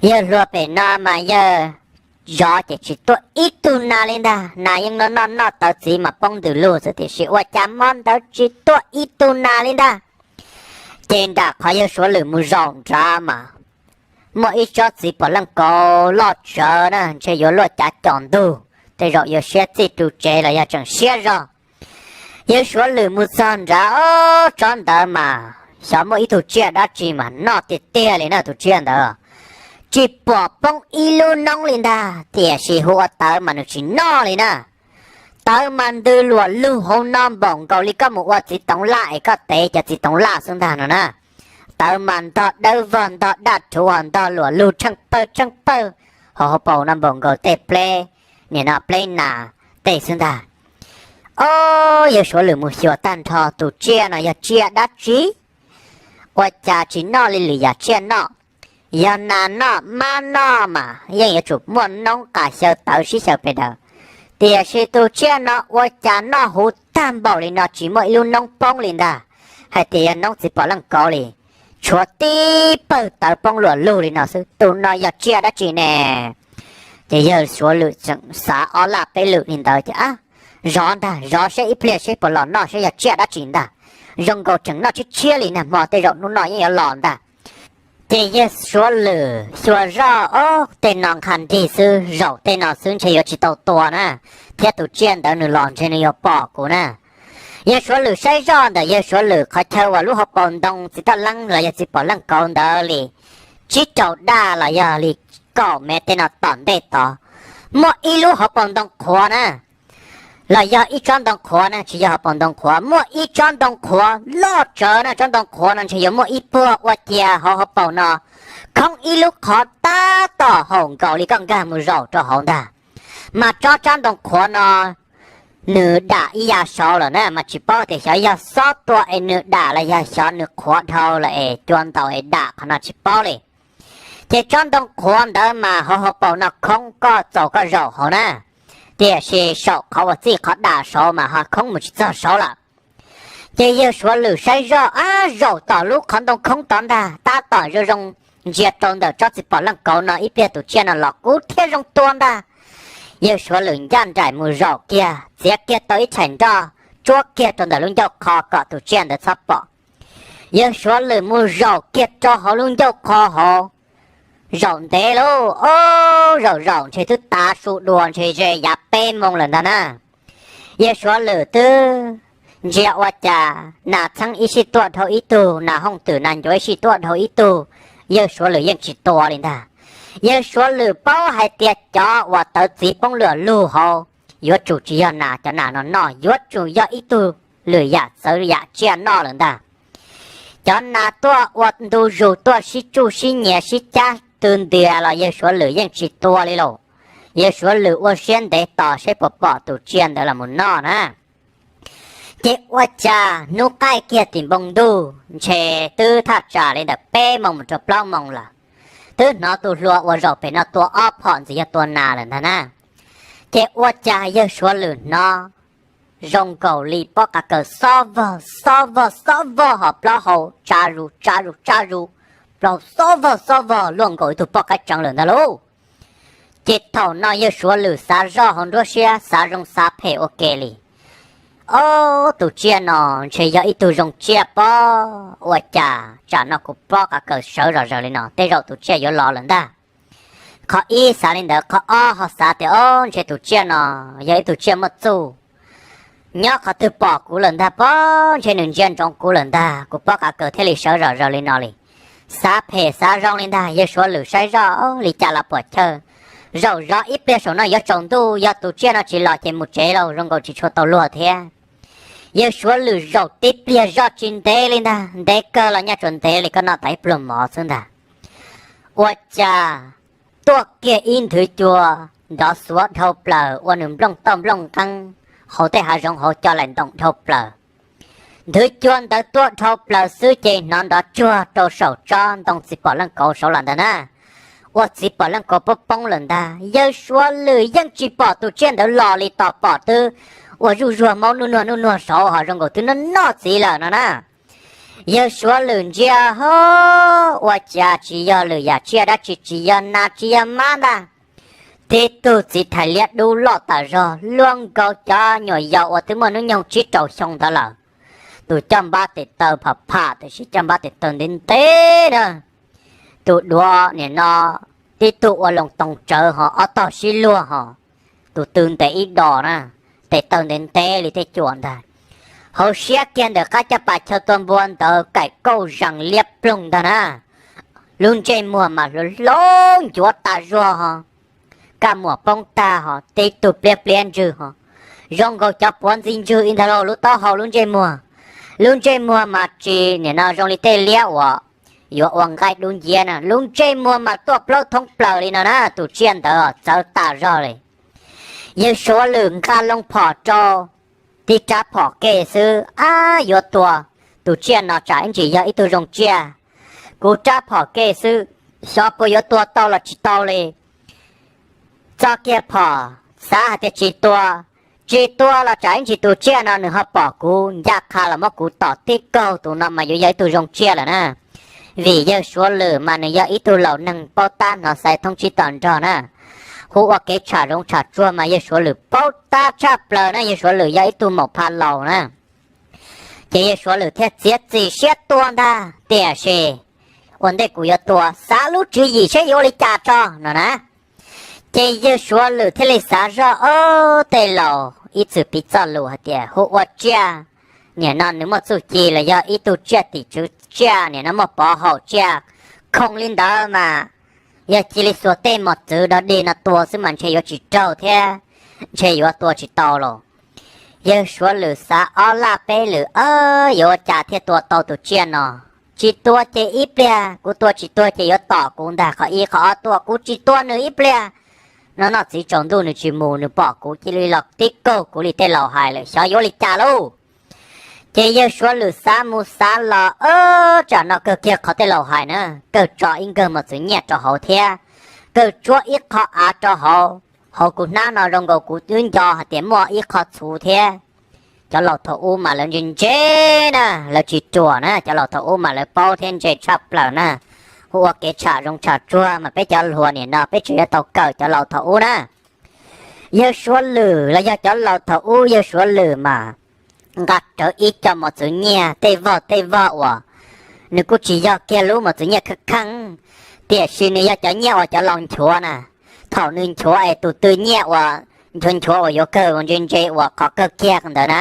yawg hluas pem no mas yawg zov ces tsis tuaj ib tug nas li ntag, nas yeej noj noj noj tawv txiv mas poob ntws lug xwb tiam sis ua cas hmo ntawd tsis tuaj ib tug nas li ntag. Ces nram qhov yawg Suav Lwm mus zaum nrad mas muaj ib tsob txiv pom leej kauv loj tsawv na, ntshe yuav luaj cav caum ntug, tej zaum yuav siab txij ru tsev los yog tseem siab zog. Yawg Suav Lwm mus txog nrad, ob, tsob ntawd mas xyov muaj ib tug tsiaj dab tsi mas noj tiag tiag li na, tus tsiaj ntawd tsis pom poob ib lub noob li ntag, tiam sis hu ua tawv mas nws tsis noj li na. Tawv mas ntws luam lug hauv no npaum nkaus li koj mus ua txiv toov laj es koj tev cov txiv toov laj xwb ntag no na. Tawv mas ntog dawb vog, ntog daj rhuv, ntog luam lug tsheej pawg tsheej pawg hauv hauv paus no npaum nkaus tej pleb, nim no pleb nas tej xwb ntag. Ob, yawg Suav Lwm mus xyuas tag nrho tus tsiaj no yog tsiaj dab tsi, ua cas tsis noj li lwm yam tsiaj noj. Yog nas noj mab noj mas yeej yuav tsum muaj noob qas xyaw tawv sib xyaw pes daws, tiam sis tus tsiaj no ua cas noj huv tag npaum li no tsis muaj ib lub noob poob li ntag, hais tias yog noob txiv pom leej kauv li, tshuav tib pawg tawv poob luam lug li no xwb, tus no yog tsiaj dab tsi ne? Ces yawg Suav Lwm tseem xav ob laj peb lwm li ntawd ces, ab, zov ntag, zov seb ib pliag seb puas los noj seb yog tsiaj dab tsi ntag. Zoo nkaus tseem noj tshiab tshiab li nag hmo, tej zaum hnub no yeej yuav los ntag. Ces yawg Suav Lwm xyuas zoj, ob, tej no nqha nrig xwb, zaum tej no xwb ntshe yuav tsis tau tua na, thiab tus tsiaj ntawd nws los ntshe nws yuav pom kuv na. Yawg Suav Lwm saib zoj ntawm yawg Suav Lwm qhov chaw uas lub hauv paus ntoo txiv taj leeb los yog txiv pom leej kauv ntawd li tsib rau daj los yog li kaum mev tej no tom ntej tod, muaj ib lub hauv paus ntoo qhuav na, los yog ib tsob ntoo qhuav na, tsis yog hauv paus ntoo qhuav, muaj ib tsob ntoo qhuav loj tsawv na, tsob ntoo qhuav no ntshe yuav muaj ib puag ua cia hauv hauv paus no khoob ib lub qhov tab tom haum nkaus li koj nkag mus zaum rau hauv ntag. Mas tsob tsob ntoo qhuav no nws dam ib yav saud lawm na, mas tsis paub tias xyov yog xob tua es nws dam los yog xyov nws qhuav dhau lawm es cua ntaus es dam, qhov no tsis paub li. Ces tsob ntoo qhuav ntawd mas hauv hauv paus no khoob, koj txaus koj zaum hauv na, tiam sis saum qhov uas txij qhov dam saud mas ho khoob mus tsis txog saud lawm. Ces yawg Suav Lwm saib zoj, ab, zaum tom lub qhov ntoo khoob tod ntag, tab tom zoo zoo ntsia rau ntawm tsob txiv pom leej kauv no ib pliag tus tsiaj no los kuv thiaj zoo tua ntag. Yawg Suav Lwm ncaj nraim mus zaum kiag, txiav kiag tau ib txhais nroj, tsuab kiag rau ntawm lub ncauj qho kom tus tsiaj ntawd txhob pom. Yawg Suav Lwm mus zaum kiag rau hauv lub ncauj qho hauv, zaum ntev lauj, ob, zaum zaum ntshe twb tav su dua, ntshe ze yav peb moos lawm ntag na. Yawg Suav Lwm twb ntsia ua cas nas txheeb ib sij tuaj dhau ib tug, nas hooj twm nas ncuav ib sij tuaj dhau ib tug, yawg Suav Lwm yeej tsis tua li ntag. Yawg Suav Lwm paub hais tias cov uas tawv txiv poob lwm lug hauv yuav tsum tsis yog nas, cov nas no noj yuav tsum yog ib tug lwm yam txawv yam tsiaj noj lawm ntag. Cov nas tuaj ua ntu zus tuaj sib tsuj sib nyiav sib cab tw ntias los yawg Suav Lwm yeej tsis tua li lauj. Yawg Suav Lwm ua siab ntev tos seb puas pom tus tsiaj ntawd los mus noj na. Ces ua cas hnub qaij kiag tim npoo ntuj ntshe twb thaj tsam li ntawm peb moos mus rau plaub moos lawm, twb hnov tus hluas uas zaum pem no tua ob phom ntxiv yog tua nas lawm ntag na. Ces ua cas yawg Suav Lwm hnov zoo nkaus li pob qa kaws xob vog xob vog xob vog hos plaub hau tsa zus tsa zus tsa zus, plaub hau xob vog xob vog luaj nkaus ib tug poj qaib tseev lawm ntag lauj. Ces thaum no yawg Suav Lwm xav zoj hauv nruab siab, xav zoo xav phem ua ke li. Ob, tus tsiaj no ntshe yog ib tug zoo tsiaj pob, ua cas tsam no kuv pob qa kaws sawv zom zaws li no, tej zaum tus tsiaj yuav los lawm ntag. Qhov ib xav li ntawd, qhov ob ho xav tias ob, ntshe tus tsiaj no yog ib tug tsiaj muaj txuj, nyob qhov twg pom kuv lawm ntag pob, ntshe nws ntsia ntsoov kuv lawm ntag, kuv pob qa kaws thiaj li sawv zom zaws li no li. Xav phem xav zoo li ntag, yawg Suav Lwm saib zoj li cas los puam chawj, zaum zov ib pliag saum no yuav tsaus ntuj, yog tus tsiaj no tsis los ces mus tsev lauj, zoo nkaus tsis tshua tau luag thiab. Yawg Suav Lwm zaum tib pliag zoj tsis ntev li ntag, ntev kawg los nyaj tsuas ntev li koj noj tas ib pluag mov xwb ntag. Ua cas tuaj kiag ib nthwv cua nrov xuav dhau plaws ua nws nplooj tauj nplooj nqeeb hauv tej hav zoov hauv co laim ntoom dhau plaws. Nthwv cua ntawd tuaj dhau plaws xwb ces hnov nrov tsuag rau saum tsob ntoo txiv pom leej kauv saud lawm ntag na. Ua txiv pom leej kauv poob poob lawm ntag, yawg Suav Lwm yeej tsis pom tus tsiaj ntawd los li, tos pom twb ua zuj zuag maub nuj nuag nuj nuag saud ho zoo nkaus twb noj noj txiv lawm no na. Yawg Suav Lwm ntsia ho, ua cas tsis yog lwm yam tsiaj dab tsi, tsis yog nas tsis yog mab ntag, tib tug txiv thais liab dub loj tas zog luaj nkaus cov nyuam yaus uas twb muaj hnub nyoog tsib rau xyoo ntawd lawm. Tus coj npab tes taw pham pham tiam sis coj npab tes taw ntev ntev na. Tus duav nim no tib tug ua loo toog tsawv ho ob tog sib luag ho, tus tw ntev ib dos na, tes taw ntev ntev li tej cuam ntag. Hauv siab kiag ntawm qab caj pas chaw tua npua ntawd kaim kauj zees liab ploog ntag na. Lub ntsej muag mas hlob hlob ncuav tas zog ho, kaj muam poob tag ho, tib tug pliab pliab ntswg ho, zoo nkaus cov puav ntxi ntswg li ntag lauj lub taub hau lub ntsej muag. Lub ntsej muag mas tsis nim no zoo li tej liab uas yuav ua nqaij dub nciab na, lub ntsej muag mas tuaj plaub thoob plaws li no na, tus tsiaj ntawd txawv tas zog li. Yawg Suav Lwm nqa loo phom rau, tib rab phom kej xwb, ab, yuav tua, tus tsiaj no tsam ib ntsis yog ib tug zoo tsiaj, kuv rab phom kej xwb, xyov puas yuav tua tau los tsis tau li. Txo kiag phom, xav hais tias tsis tua, tsis tua los tsam ib ntsis tus tsiaj no nws ho pom kuv ncaj qha los muab kuv tom tib kaug, tus no mas yuav yog ib tug zoo tsiaj lawm na. Vim yawg Suav Lwm mas nws yog ib tug laus neeg paub tab hnov xaiv thoob tsib to nrog na. hu ua kev tsham zoov tsham tsuag mas yawg Suav Lwm paub tab tshaj plaws na, yawg Suav Lwm yog ib tug maum pha laus na. Ces yawg Suav Lwm thiaj txiav txim siab tua ntag, tiam sis ua ntej kuv yuav tua xav lub tswv yim saib yuav ua li cas tso no na. Ces yawg Suav Lwm thiaj li xav zoj, ob, tej laus ib txwm piv txoj lus hais tias hu ua tsiaj, nim no nws muaj txuj ci los yog ib tug tsiaj tim tswv tsiaj, nim no muaj pov haum tsiaj khoom li ntawd mas, yog cia li xuas tej mos txwv dog dig no tua xwb mas ntshe yuav tsis raug thiab, ntshe yuav tua tsis tau los. Yawg Suav Lwm xav ob laj peb lwm, ob, yuav ua cas thiaj tua tau tus tsiaj no. Tsis tua ces ib pliag, kuv tua tsis tuag ces yuav tom kuv ntag, qhov ib. Qhov ob, tua kuv tsis tua nws ib pliag no noj txiv tsaus ntuj nws tsis mus, nws pom kuv cia li los tib kaug kuv li tej laus hais lawm, xyov yuav ua li cas lauj. Ces yawg Suav Lwm xav mus xav los, ob, tsam no kawg kiag qhov tej laus hais na, kawg tso ib nkawg mos txwv nyiaj rau hauv thiab, kawg tsuab ib qho av rau hauv. Hauv kuv hnab no zoo nkaus kuv twb nco hais tias muaj ib qho txhuv thiab. Cov laus thaum ub mas lawv ntse ntse na, lawv tsis ruam na, cov laus thaum ub mas lawv paub thiab ntse tshaj plaws na. Hu ua kev tsham zoov tsham tsuag mas peb cov hluas nim no peb tseem yuav tau kawm cov laus thaum ub na. Yawg Suav Lwm los yog cov laus thaum ub, yawg Suav Lwm mas nqa rawv ib co mos txwv nyiaj tej vog tej vog uas nws kuj tsis yog kiag lub mos txwv nyiaj kheej kheej, tiam sis nws yog cov nyiaj uas cov laus nchuav na. Thaum nws nchuav es tus tw nyiaj uas nchuav nchuav uas yuav kawg ntse ntse uas qhov kawg kiag ntawd na,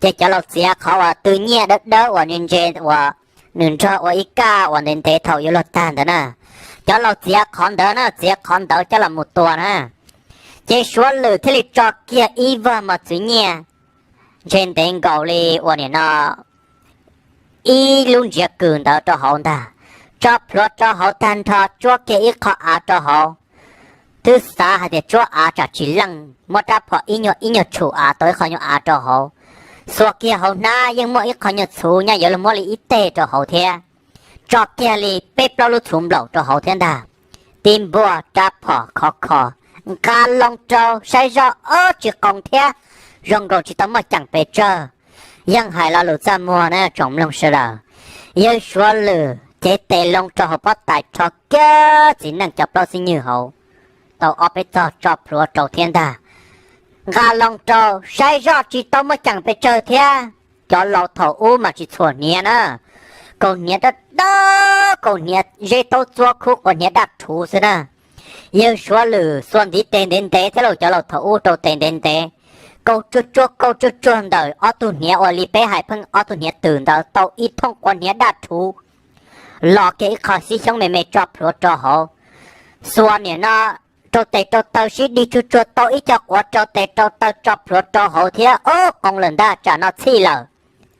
ces cov laus txiav qhov uas tw nyiaj dawb dawb uas ntse ntse uas nws nrog ua ib kaj uas ntev ntev thaum yuav luag tag ntawd na. Cov laus txiav qhov ntawd na, txiav qhov ntawd coj los mus tua na. Ces Suav Lwm thiaj li tso kiag ib vog mos txwv nyiaj ntshe ntev nkaus li uas nim no ib lub ntsiav kws ntawd rau hauv ntag, tso plhuav rau hauv tag nrho, tsuab kiag ib qho av rau hauv. Twb xav hais tias tsuab av tsam tsis leej, muab rab phom ib nyuag ib nyuag tshum av tau ib qho nyuag av rau hauv. Xuas kiag hauv hnab yeej muaj ib qho nyuag txhuv nyob yuav luag muab li ib teg rau hauv thiab. Tso kiag li peb plaub lub txhuv nplaum rau hauv thiab ntag. Tib npuaj rab phom khov kho, nqa loo rau saib zoj, ob, tsis qoos thiab, zoo nkaus tsis tau muaj ceem pes tsawg. Yeej hais lo lus txaj muag na tsoom mloog sawv daws. Yawg Suav Lwm cev tes loo rau hauv pob tais rho kiag txiv neej cov plaub txiv nyuj hauv tau ob peb txog tso plhuav rau thiab ntag. Nqa loo rau saib zoj tsis tau muaj ceem pes tsawg thiab. Cov laus thaum ub mas tsis txhuam hniav na, kaus hniav dawb dawb, kaus hniav zeb taub txuab khub quav hniav daj rhuv xwb na. Yawg Suav Lwm xuas ntiv tes ntev ntev thiab lauj, cov laus thaum ub rau tes ntev ntev, kaus tsuag tsuag kaus tsuag tsuag ntawm ob tug hniav uas li peb hais pheej ob tug hniav twm ntawd tau ib thooj quav hniav daj rhuv los kiag ib qho xib xyoob me me tso plhuav rau hauv. Xuas nim no rau tes rau taw sib dig tsuag tsuag tau ib co quav rau tes rau taw tso plhuav rau hauv thiab, ob, qoos lawm ntag, tsam no txhij lawm.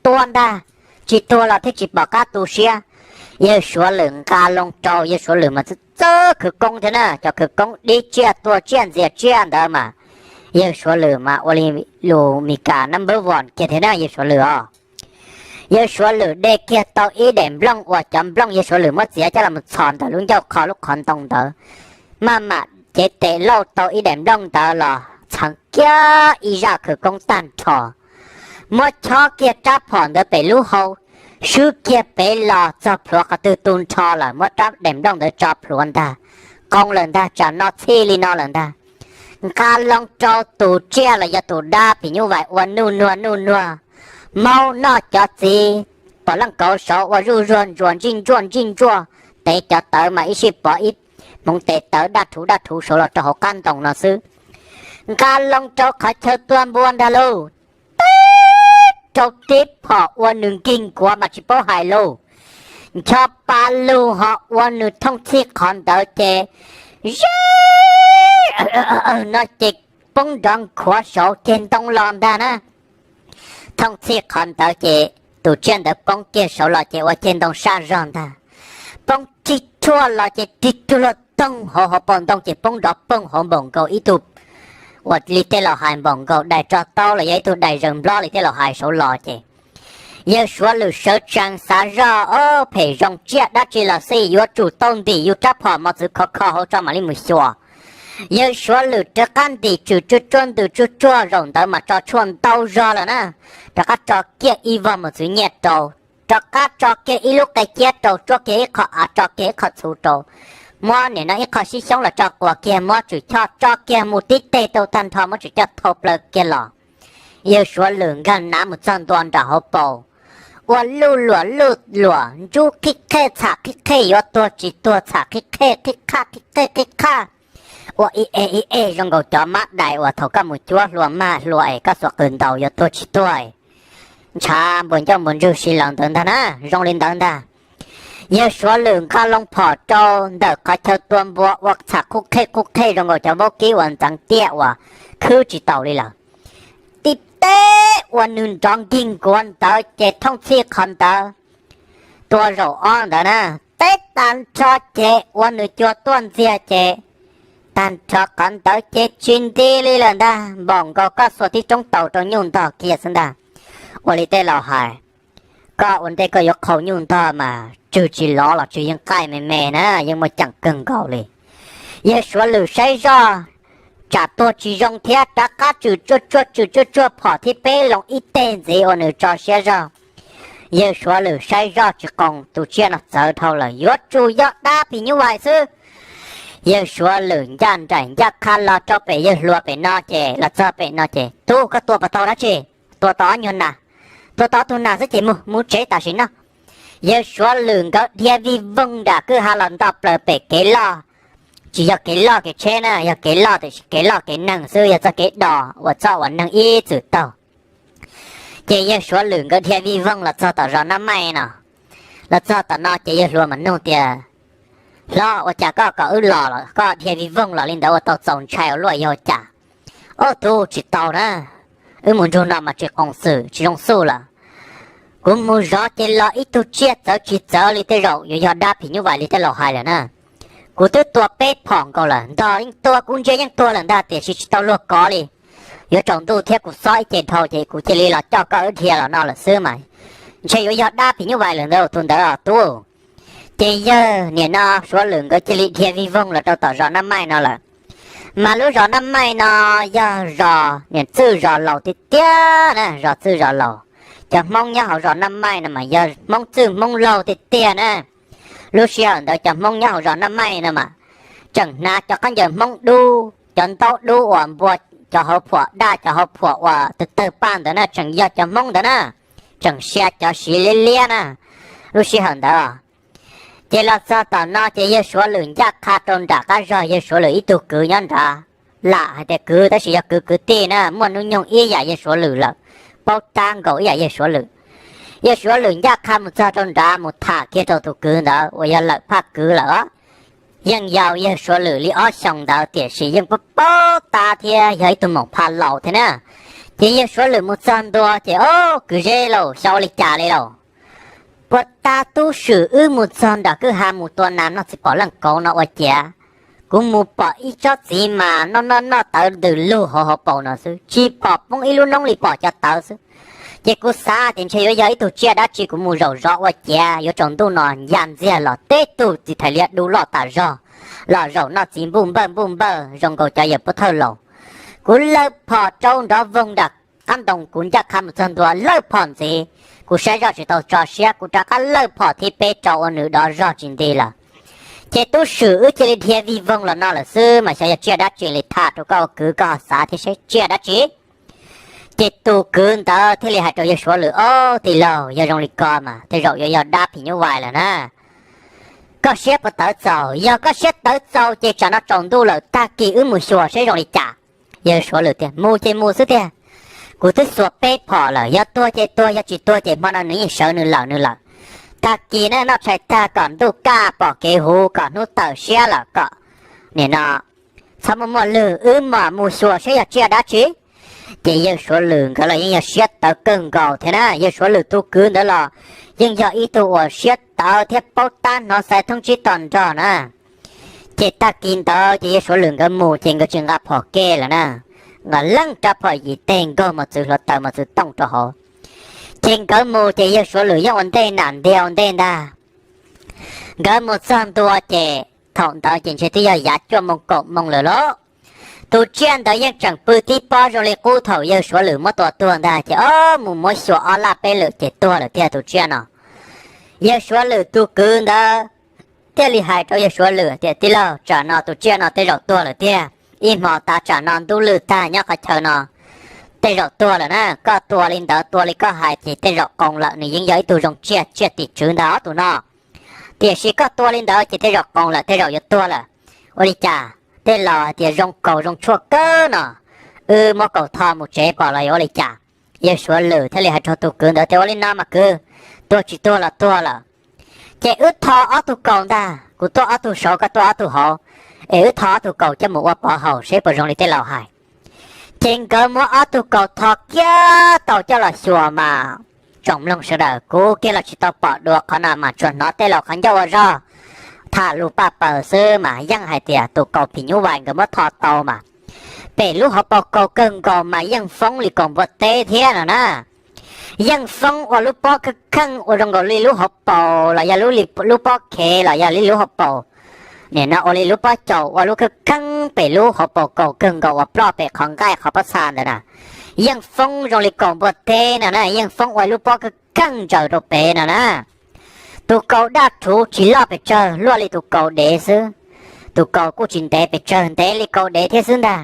Tua ntag, tsis tuag los thiaj tsis pom qab tu siab. Yawg Suav Lwm nqa loo rau, yawg Suav Lwm mas txawj khawv koob thiab na, cov khawv koob dib tsiaj tua tsiaj ntxias tsiaj ntawd mas yawg Suav Lwm mas ua li lus Mis Kas number one kiag thiab na yawg Suav Lwm os. Yawg Suav Lwm de kiag tau ib daim nplooj uas cov nplooj yawg Suav Lwm muab txiav coj los txhos ntawm lub ncauj qho lub qhov ntoo ntawd, maj mam cev tes lauj tau ib daim nplooj ntawd los txheev kiag ib zaj khawv koob tag nrho, muab chob kiag rab phom ntawd pem lub hau, swb kiag pem los txog plhuav qhov twg tu nrho lawm, muab rab daim nplooj ntawd tso plhuav ntag, qoos lawm ntag, tsam no txhij li no lawm ntag. Nqa loo rau tus tsiaj los yog tus dab phim nyuj vais ua nuj nuag nuj nuag, maub noj cov txiv pom leej kauv saud ua zuj zuag ntsuas ntsij ntsuaj ntsij ntsuaj, tev cov tawv mas ib sij pov ib hmoov tes tawv daj rhuv daj rhuv saud los rau hauv qab ntoo no xwb. Nqa loo rau qhov chaw tua npua ntag lauj, tib rau tib phom ua nws nkig nkuav mas tsis paub hais lauj. Ncho pa lug ho ua nws thooj txhij qhov ntawd ces ze no ces poob nrov nkhuav saud ceg ntoo los ntag na. Thooj txhij qhov ntawd ces tus tsiaj ntawd poob kiag saud los ces ua ceg ntoo saj zog ntag. Poob rig ruaj los ces rig ruaj luag toog hauv hauv paus ntoo ces poob nrov poog hauv npaum nkaus ib tug uas li tej laus hais npaum nkaus dais tso taub los yog ib tug dais zaws nplob li tej laus hais saud los ces yawg Suav Lwm sawv tsees xav zoj, ob, phem zoo tsiaj dab tsi los xij yuav tsum tau ntim yus rab phom mos txwv khov kho hauv tso mam li mus xyuas. Yawg Suav Lwm rov qab ntim tswm tsuag tsuag ntws tsuag tsuag zaum ntawd mas tso tshuaj ntau zog lawm na, rov qab tso kiag ib vog mos txwv nyiaj rau, rov qab tso kiag ib lub qe ciab rau, tsuab kiag ib qho av, tso kiag ib qho txhuv rau, muab nim no ib qho sib xyoob los tso quas kiag, muab tswm choj tso kiag mus tib teg rau tag nrho, muab tswm choj thau plaws kiag los. Yawg Suav Lwm nkag nav mus txog ntua nram hauv paus, ua luj luam luj luam, ntsub qhib qhej txham qhib qhej, yuav tuag tsis tuag, txham qhib qhej qhib qhaj qhib qhej qhib qhaj, ua ib e ib e zoo nkaus cov mab dais uas thaum koj mus cuab hlua mag hlua es koj xuas qws ntaus yuav tuag tsis tuag, ntshav npuas ncauj npuas ntswg si los ntawd ntag na, zoo li ntawd ntag. Yawg Suav Lwm nqa loo phom rau ntawm qhov chaw tua npua ua txham qub qhej qub qhej zoo nkaus cov vaub kib uas ntxeev tiaj uas khwb tsis taus li lawm. Tib teg ua nws nrov nkig nkuav ntawd ces thooj txhij qhov ntawd tua zaum ob ntawd na, teb tag nrho ces ua nws cua tuaj ntxiag ces tag nrho qhov ntawd ces tsis nti li lawm ntag, npaum nkaus koj xuas tib roob taus rau nyuj ntog kiag xwb ntag. Ua li tej laus hais, koj ua ntej koj yuav qhau nyuj ntog mas tswg tsis lov los tswg yeej qaij me me na, yeej muaj ceem kawg nkaus li. Yawg Suav Lwm saib zoj, tsam tuag tsis zoo thiab rov qab tswm tsuag tsuag tswm tsuag tsuag phom thib peb loo ib teg ntxiv ua nws tso siab zog. Yawg Suav Lwm saib zoj tsis qoos, tus tsiaj no txawv dhau lawm, yuav tsum yog dab phim nyuj vais xwb. Yawg Suav Lwm ncaj nraim ncaj qha los rau pem yawg hluas pem no ces los txog pem no ces, tub, koj tua puas tau dab tsi? Tua tau ob nyuag nas. Tua tau ob tug nas xwb ces mus, mus tsev tam sim no. Yawg Suav Lwm nkawd dhia vij voog nram kwj ha los nto plaws pem kev loj. Tsis yog kev loj kev tsheb na, yog kev loj tiam sis kev loj kev neeg xwb, yog txoj kev dos uas txoj uas neeg ib txwm taug. Ces yawg Suav Lwm nkawd dhia vij voog los txog tom zos Nab Maij no. Los txog tom no ces yawg hluas mas nug tias, hlob, ua cas koj kom wb los los koj dhia vij voog los li ntawd ua tau txaus ntshai ua luaj yog cas? Ob tug tsis tau na, wb mus ntsug no mas tsis qoos xwm tsis zoo xub lawm. Kuv mus zov ces los ib tug tsiaj txawv tsis txawv li tej zaum yuav yog dab phim nyuj vais li tej laus hais lawm na. Kuv twb tua peb phom nkaus lawm, ntog yeej tuag, kub ntsia yeej tuag lawm ntag tiam sis tsis tau luag kov li. Yuav tsaus ntuj thiab kuv xob ib ce dhau ces kuv cia li los coj koj wb dhia los no lawm xwb mas ntshe yuav yog dab phim nyuj vais lawm ntawd tus ntawd os tub. Ces yawg niam no Suav Lwm nkawd cia li dhia vij voog los rau tom zos Nab Maij no lawm. Mas lub zos Nab Maij no yog zos niam txwj zos laus tiag tiag na, zos txwj zos laus. Cov Hmoob nyob hauv zos Nab Maij no mas yog Hmoob txwj Hmoob laug tiag tiag na. Lub sij hawm ntawd cov Hmoob nyob hauv zos Nab Maij no mas tseem hnav cov khaub ncaws Hmoob dub, cov ntaub dub uas npua cov hauv phuam daj cov hauv phuam uas tawg tawg paj ntawd na, tseem yog cov Hmoob ntawd na, tseem sia cov siv liab liab na. Lub sij hawm ntawd ces los txog tom no ces yawg Suav Lwm ncaj qha rau nram qab zog, yawg Suav Lwm ib tug kwv nyob nrad, lam hais tias kwv tab sis yog kwv kwv tij na, muaj hnub nyoog ib yam yawg Suav Lwm lawm, paub tab nkaus ib yam yawg Suav Lwm. Yawg Suav Lwm ncaj qha mus txog rau nrad mus tham kiag rau tus kwv ntawd uas yog lawm phaj kwv lawm os. Yeej yau yawg Suav Lwm li ob xyoos ntawd tiam sis yeej paub paub tab thiab yog ib tug moom pha laus thiab na. Ces yawg Suav Lwm mus txog ntua ces, o, kwv zeb lauj, xyov ua li cas li lauj. Puas tas tub swm wb mus txog nram kwj ha mus tua nas noj txiv pom leej kauv no ua ciav, kuv mus pom ib tsob txiv mas noj noj noj tawv ntws lug hauv hauv paus no xwb, tsis pom poob ib lub noob li, pom cov tawv xwb. Ces kuv xav tias ntshe yuav yog ib tug tsiaj dab tsi, kuv mus zaum zov ua ciav yuav tsaus ntuj no ya ntxiag los teb tug txiv thais liab dub loj tas zog los zaum noj txiv npuj npawj npuj npawj zoo nkaus cov yawg pub thawj laus. Kuv lawv phom rau nrov voog nram qab ntoo, kuv ncaj qha mus txog ntua lawv phom ntxiv, kuv saib zoj tsis tau tso siab, kuv rov qab lawv phom thib peb rau ua nws dov zog tsis nti lawm. Ces tub swm wb cia li dhia vij voog los no lawm xwb mas xyov yog tsiaj dab tsi li, tham rau koj ua kwv koj ho xav thiab saib tsiaj dab tsi. Ces tus kwv ntawd thiaj li hais rau yawg Suav Lwm, o, tij laug, yog zoo li ko mas tej zaum yuav yog dab phim nyuj vais lawm na. Koj siab puas tawv txaus? Yog koj siab tawv txaus ces tsam no tsaus ntuj lawm, tag kis wb mus xyuas saib zoo li cas. Yawg Suav Lwm tias, mus ces mus xwb tiag, kuv twb xuas peb phom lawm, yog tuag ces tuag, yog tsis tuag ces hmo no nws yeej sawv nws lawm nws lawm. Tag kis na noj tshais tag kom ntuj kaj pom kev huv kom hnub tawm siab lawm kom nim no txhob muaj muaj lwg, wb mam mus xyuas saib yog tsiaj dab tsi. Ces yawg Suav Lwm nkawd los yeej yog siab tawv kawg nkaus thiab na, yawg Suav Lwm tus kwv ntawd los yeej yog ib tug uas siab tawv thiab paub tab hnov xaiv thoob tsib to nrog na. Ces tag kis ntawd ces yawg Suav Lwm nkawd mus ces nkawd tsis nqa phom ke lawm na, nqa leej rab phom yim teg nkaug mos txwv hluav taws mos txwv tooj rau hauv. Ces nkawd mus ces yawg Suav Lwm yeej ua ntej nam ntiag ua ntej ntag. Nkawd mus txog ntua ces thaum ntawd ces ntshe twb yog yav cuaj moo kaum moo lawm lauj. Tus tsiaj ntawd yeej tseem pw tib pob zoo li qub thaum yawg Suav Lwm muab tua tuag ntag ces ob mus muab xyuas ob laj peb lwm ces tuag lawm tiag tus tsiaj no. Yawg Suav Lwm tus kwv ntawd thiaj li hais rau yawg Suav Lwm tias, Tij laug, tsam no tus tsiaj no tej zaum tuag lawm tiag. Ib hmo tav tsam no ntub lwj tag nyob qhov chaw no tej zaum tuag lawm na. Koj tua li ntawd, tua li koj hais ces tej zaum qoos lawm, nws yeej yog ib tug zoo tsiaj, tsiaj tim tswv ntag ob tug no. Tiam sis koj tua li ntawd ces tej zaum qoos lawm, tej zaum yuav tuag lawm. Ua li cas tej laus hais tias zoo kaus zoo tshuaj kawg no, wb muab kaus tho mus tsev pom los yuav ua li cas? Yawg Suav Lwm thiaj li hais rau tus kwv ntawd tias, Ua li no mas kwv, tuag tsis tuag los tuag lawm, ces wb tho ob tug kaus ntag, kuv tuaj ob tug saud, koj tuaj ob tug hauv, es wb tho ob tug kaus coj mus ua pov haum seb puas zoo li tej laus hais. Ces nkawd muab ob tug kaus tho kiag tau coj los xyuas mas, tsoom mloog sawv daws, kuv kiag los tsis tau pom dua qhov no mas tsuas hnov tej laus qhov ncauj ua zog tham lus paj paws xwb mas yeej hais tias tus kaus phim nyuj vais nkawd muab tho tau mas pem lub hauv paus kaus kawg nkaus mas yeej foob li kaus npua teb thiab no na. Yeej foob ua lub pob kheej kheej ua zoo nkaus li lub hauv paus los yog lub pob khev los yog li lub hauv paus. Nim no ua li lub pob caus ua lub kheej kheej pem lub hauv paus kaus kawg nkaus uas ploj pem qhov nqaij qhov pob txha ntawd na. Yeej foob zoo li kaus npua teb no na, yeej foob ua lub pob kheej kheej ntsaws rau pem no na. Tus kaus daj rhuv tsis loj pes tsawg, luaj li tus kaus dev xwb. Tus kaus kuj tsis ntev pes tsawg, ntev li kaus dev thiab xwb ntag.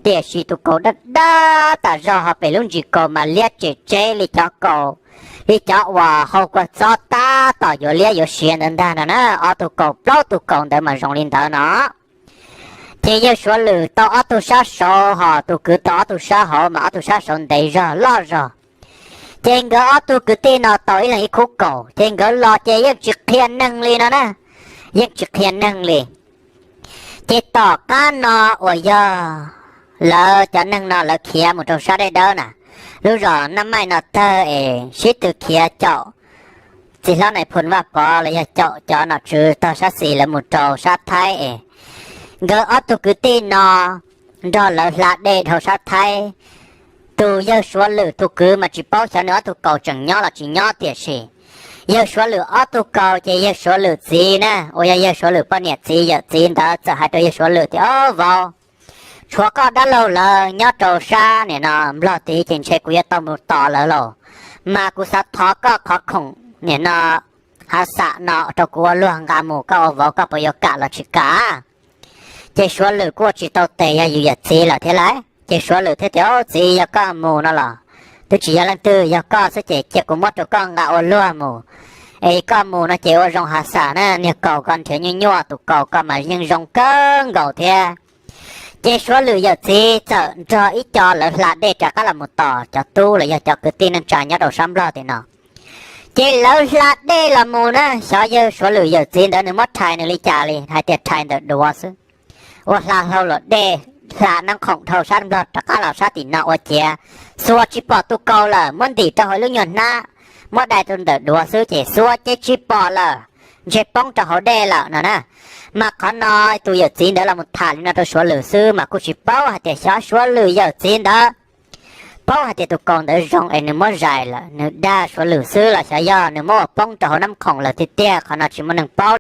Tiam sis tus kaus daj daj tas zog, ho pem lub ntsis kaus mas liab tsem tseb li cov kaus, li cov uas hau kua txob tab tom yuav liab yuav siav ntawd ntag no na. Ob tug kaus, plaub tug kaus ntawd mas zoo li ntawd no. Ces yawg Suav Lwm tau ob tug sab saud, ho tus kwv tau ob tug sab hauv, mas ob tug sab saud ntev zog loj zog. Ces nkawd ob tug kwv tij no tau ib leeg ib khub kaus, ces nkawd los ces yeej tsis qhia neeg li no na, yeej tsis qhia neeg li. Ces tom qab no uas yog lawv cov neeg no lawv khiav mus rau sab dej dawb na, lub zos Naj Maij no tawg es sib tw khiav caum txiv hlob Nais Phoo Vaj Pov los yog caum cov nom tswv tog sab xis lawv mus rau sab Thaib es nkawd ob tug kwv tij no nrog lawv hla dej dhau sab Thaib. Tus yawg Suav Lwm tus kwv mas tsis paub xyov nws ob tug kaus tseem nyob los tsis nyob, tiam sis yawg Suav Lwm ob tug kaus ces yawg Suav Lwm txiv na, uas yog yawg Suav Lwm poj niam txiv yawm txiv ntawd txawm hais rau yawg Suav Lwm tias, Ob vauv, tshuav koj dab laug lawv nyob rau sab nim no Nplog tid ces ntshe kuv yuav tau mus tos lawv lauj. Mas kuv xav thov koj qhov khoom nim no hav xam no rau kuv ua luag nqa mus, koj ua vauv koj puas yuav kam los tsis kam? Ces Suav Lwm kuj tsis tau tes yog yus yawm txiv lawm thiab lauj. Ces Suav Lwm thiaj tias, Txiv, yog koj mus no los twb tsis yog leej twg, yog koj xwb ces cia kuv muab rau koj nqa ua luag mus. Es koj mus no ces ua zoo hav xam na, niag kaus koj nrhiav nyuaj nyuaj, tus kaus koj mas yeej zoo kawg nkaus thiab. Ces Suav Lwm yawm txiv txawm nrog ib co lawv hla dej rov qab los mus tos cov tub los yog cov kwv tij neej tsa nyob rau sab Nplog tim no. Ces lawv hla dej los mus na, xyov yawg Suav Lwm yawm txiv ntawd nws muab rhais nws li cas li, hais tias rhais ntawm duav xwb. Ua hla hlau luam dej, hla nab khoom dhau sab Nplog rov qab los sab tim no ua ciav, xuas tsis pom tus kaus lawm, muab ntim rau hauv lub nyuag hnab, muab dai rau ntawm duav xwb ces xuas ces tsis pom lawm, ntshe poob rau hauv dej lawm no na. Mas qhov no tus yawm txiv ntawd los mus tham li no rau Suav Lwm xwb mas kuj tsis paub hais tias xyov Suav Lwm yawm txiv ntawd paub hais tias tus kaus ntawd zoo es nws muab zais lawm, nws dag Suav Lwm xwb los xyov yog nws muab ua poob rau hauv nab khoom lawm tiag tiag, qhov no tsis muaj neeg paub.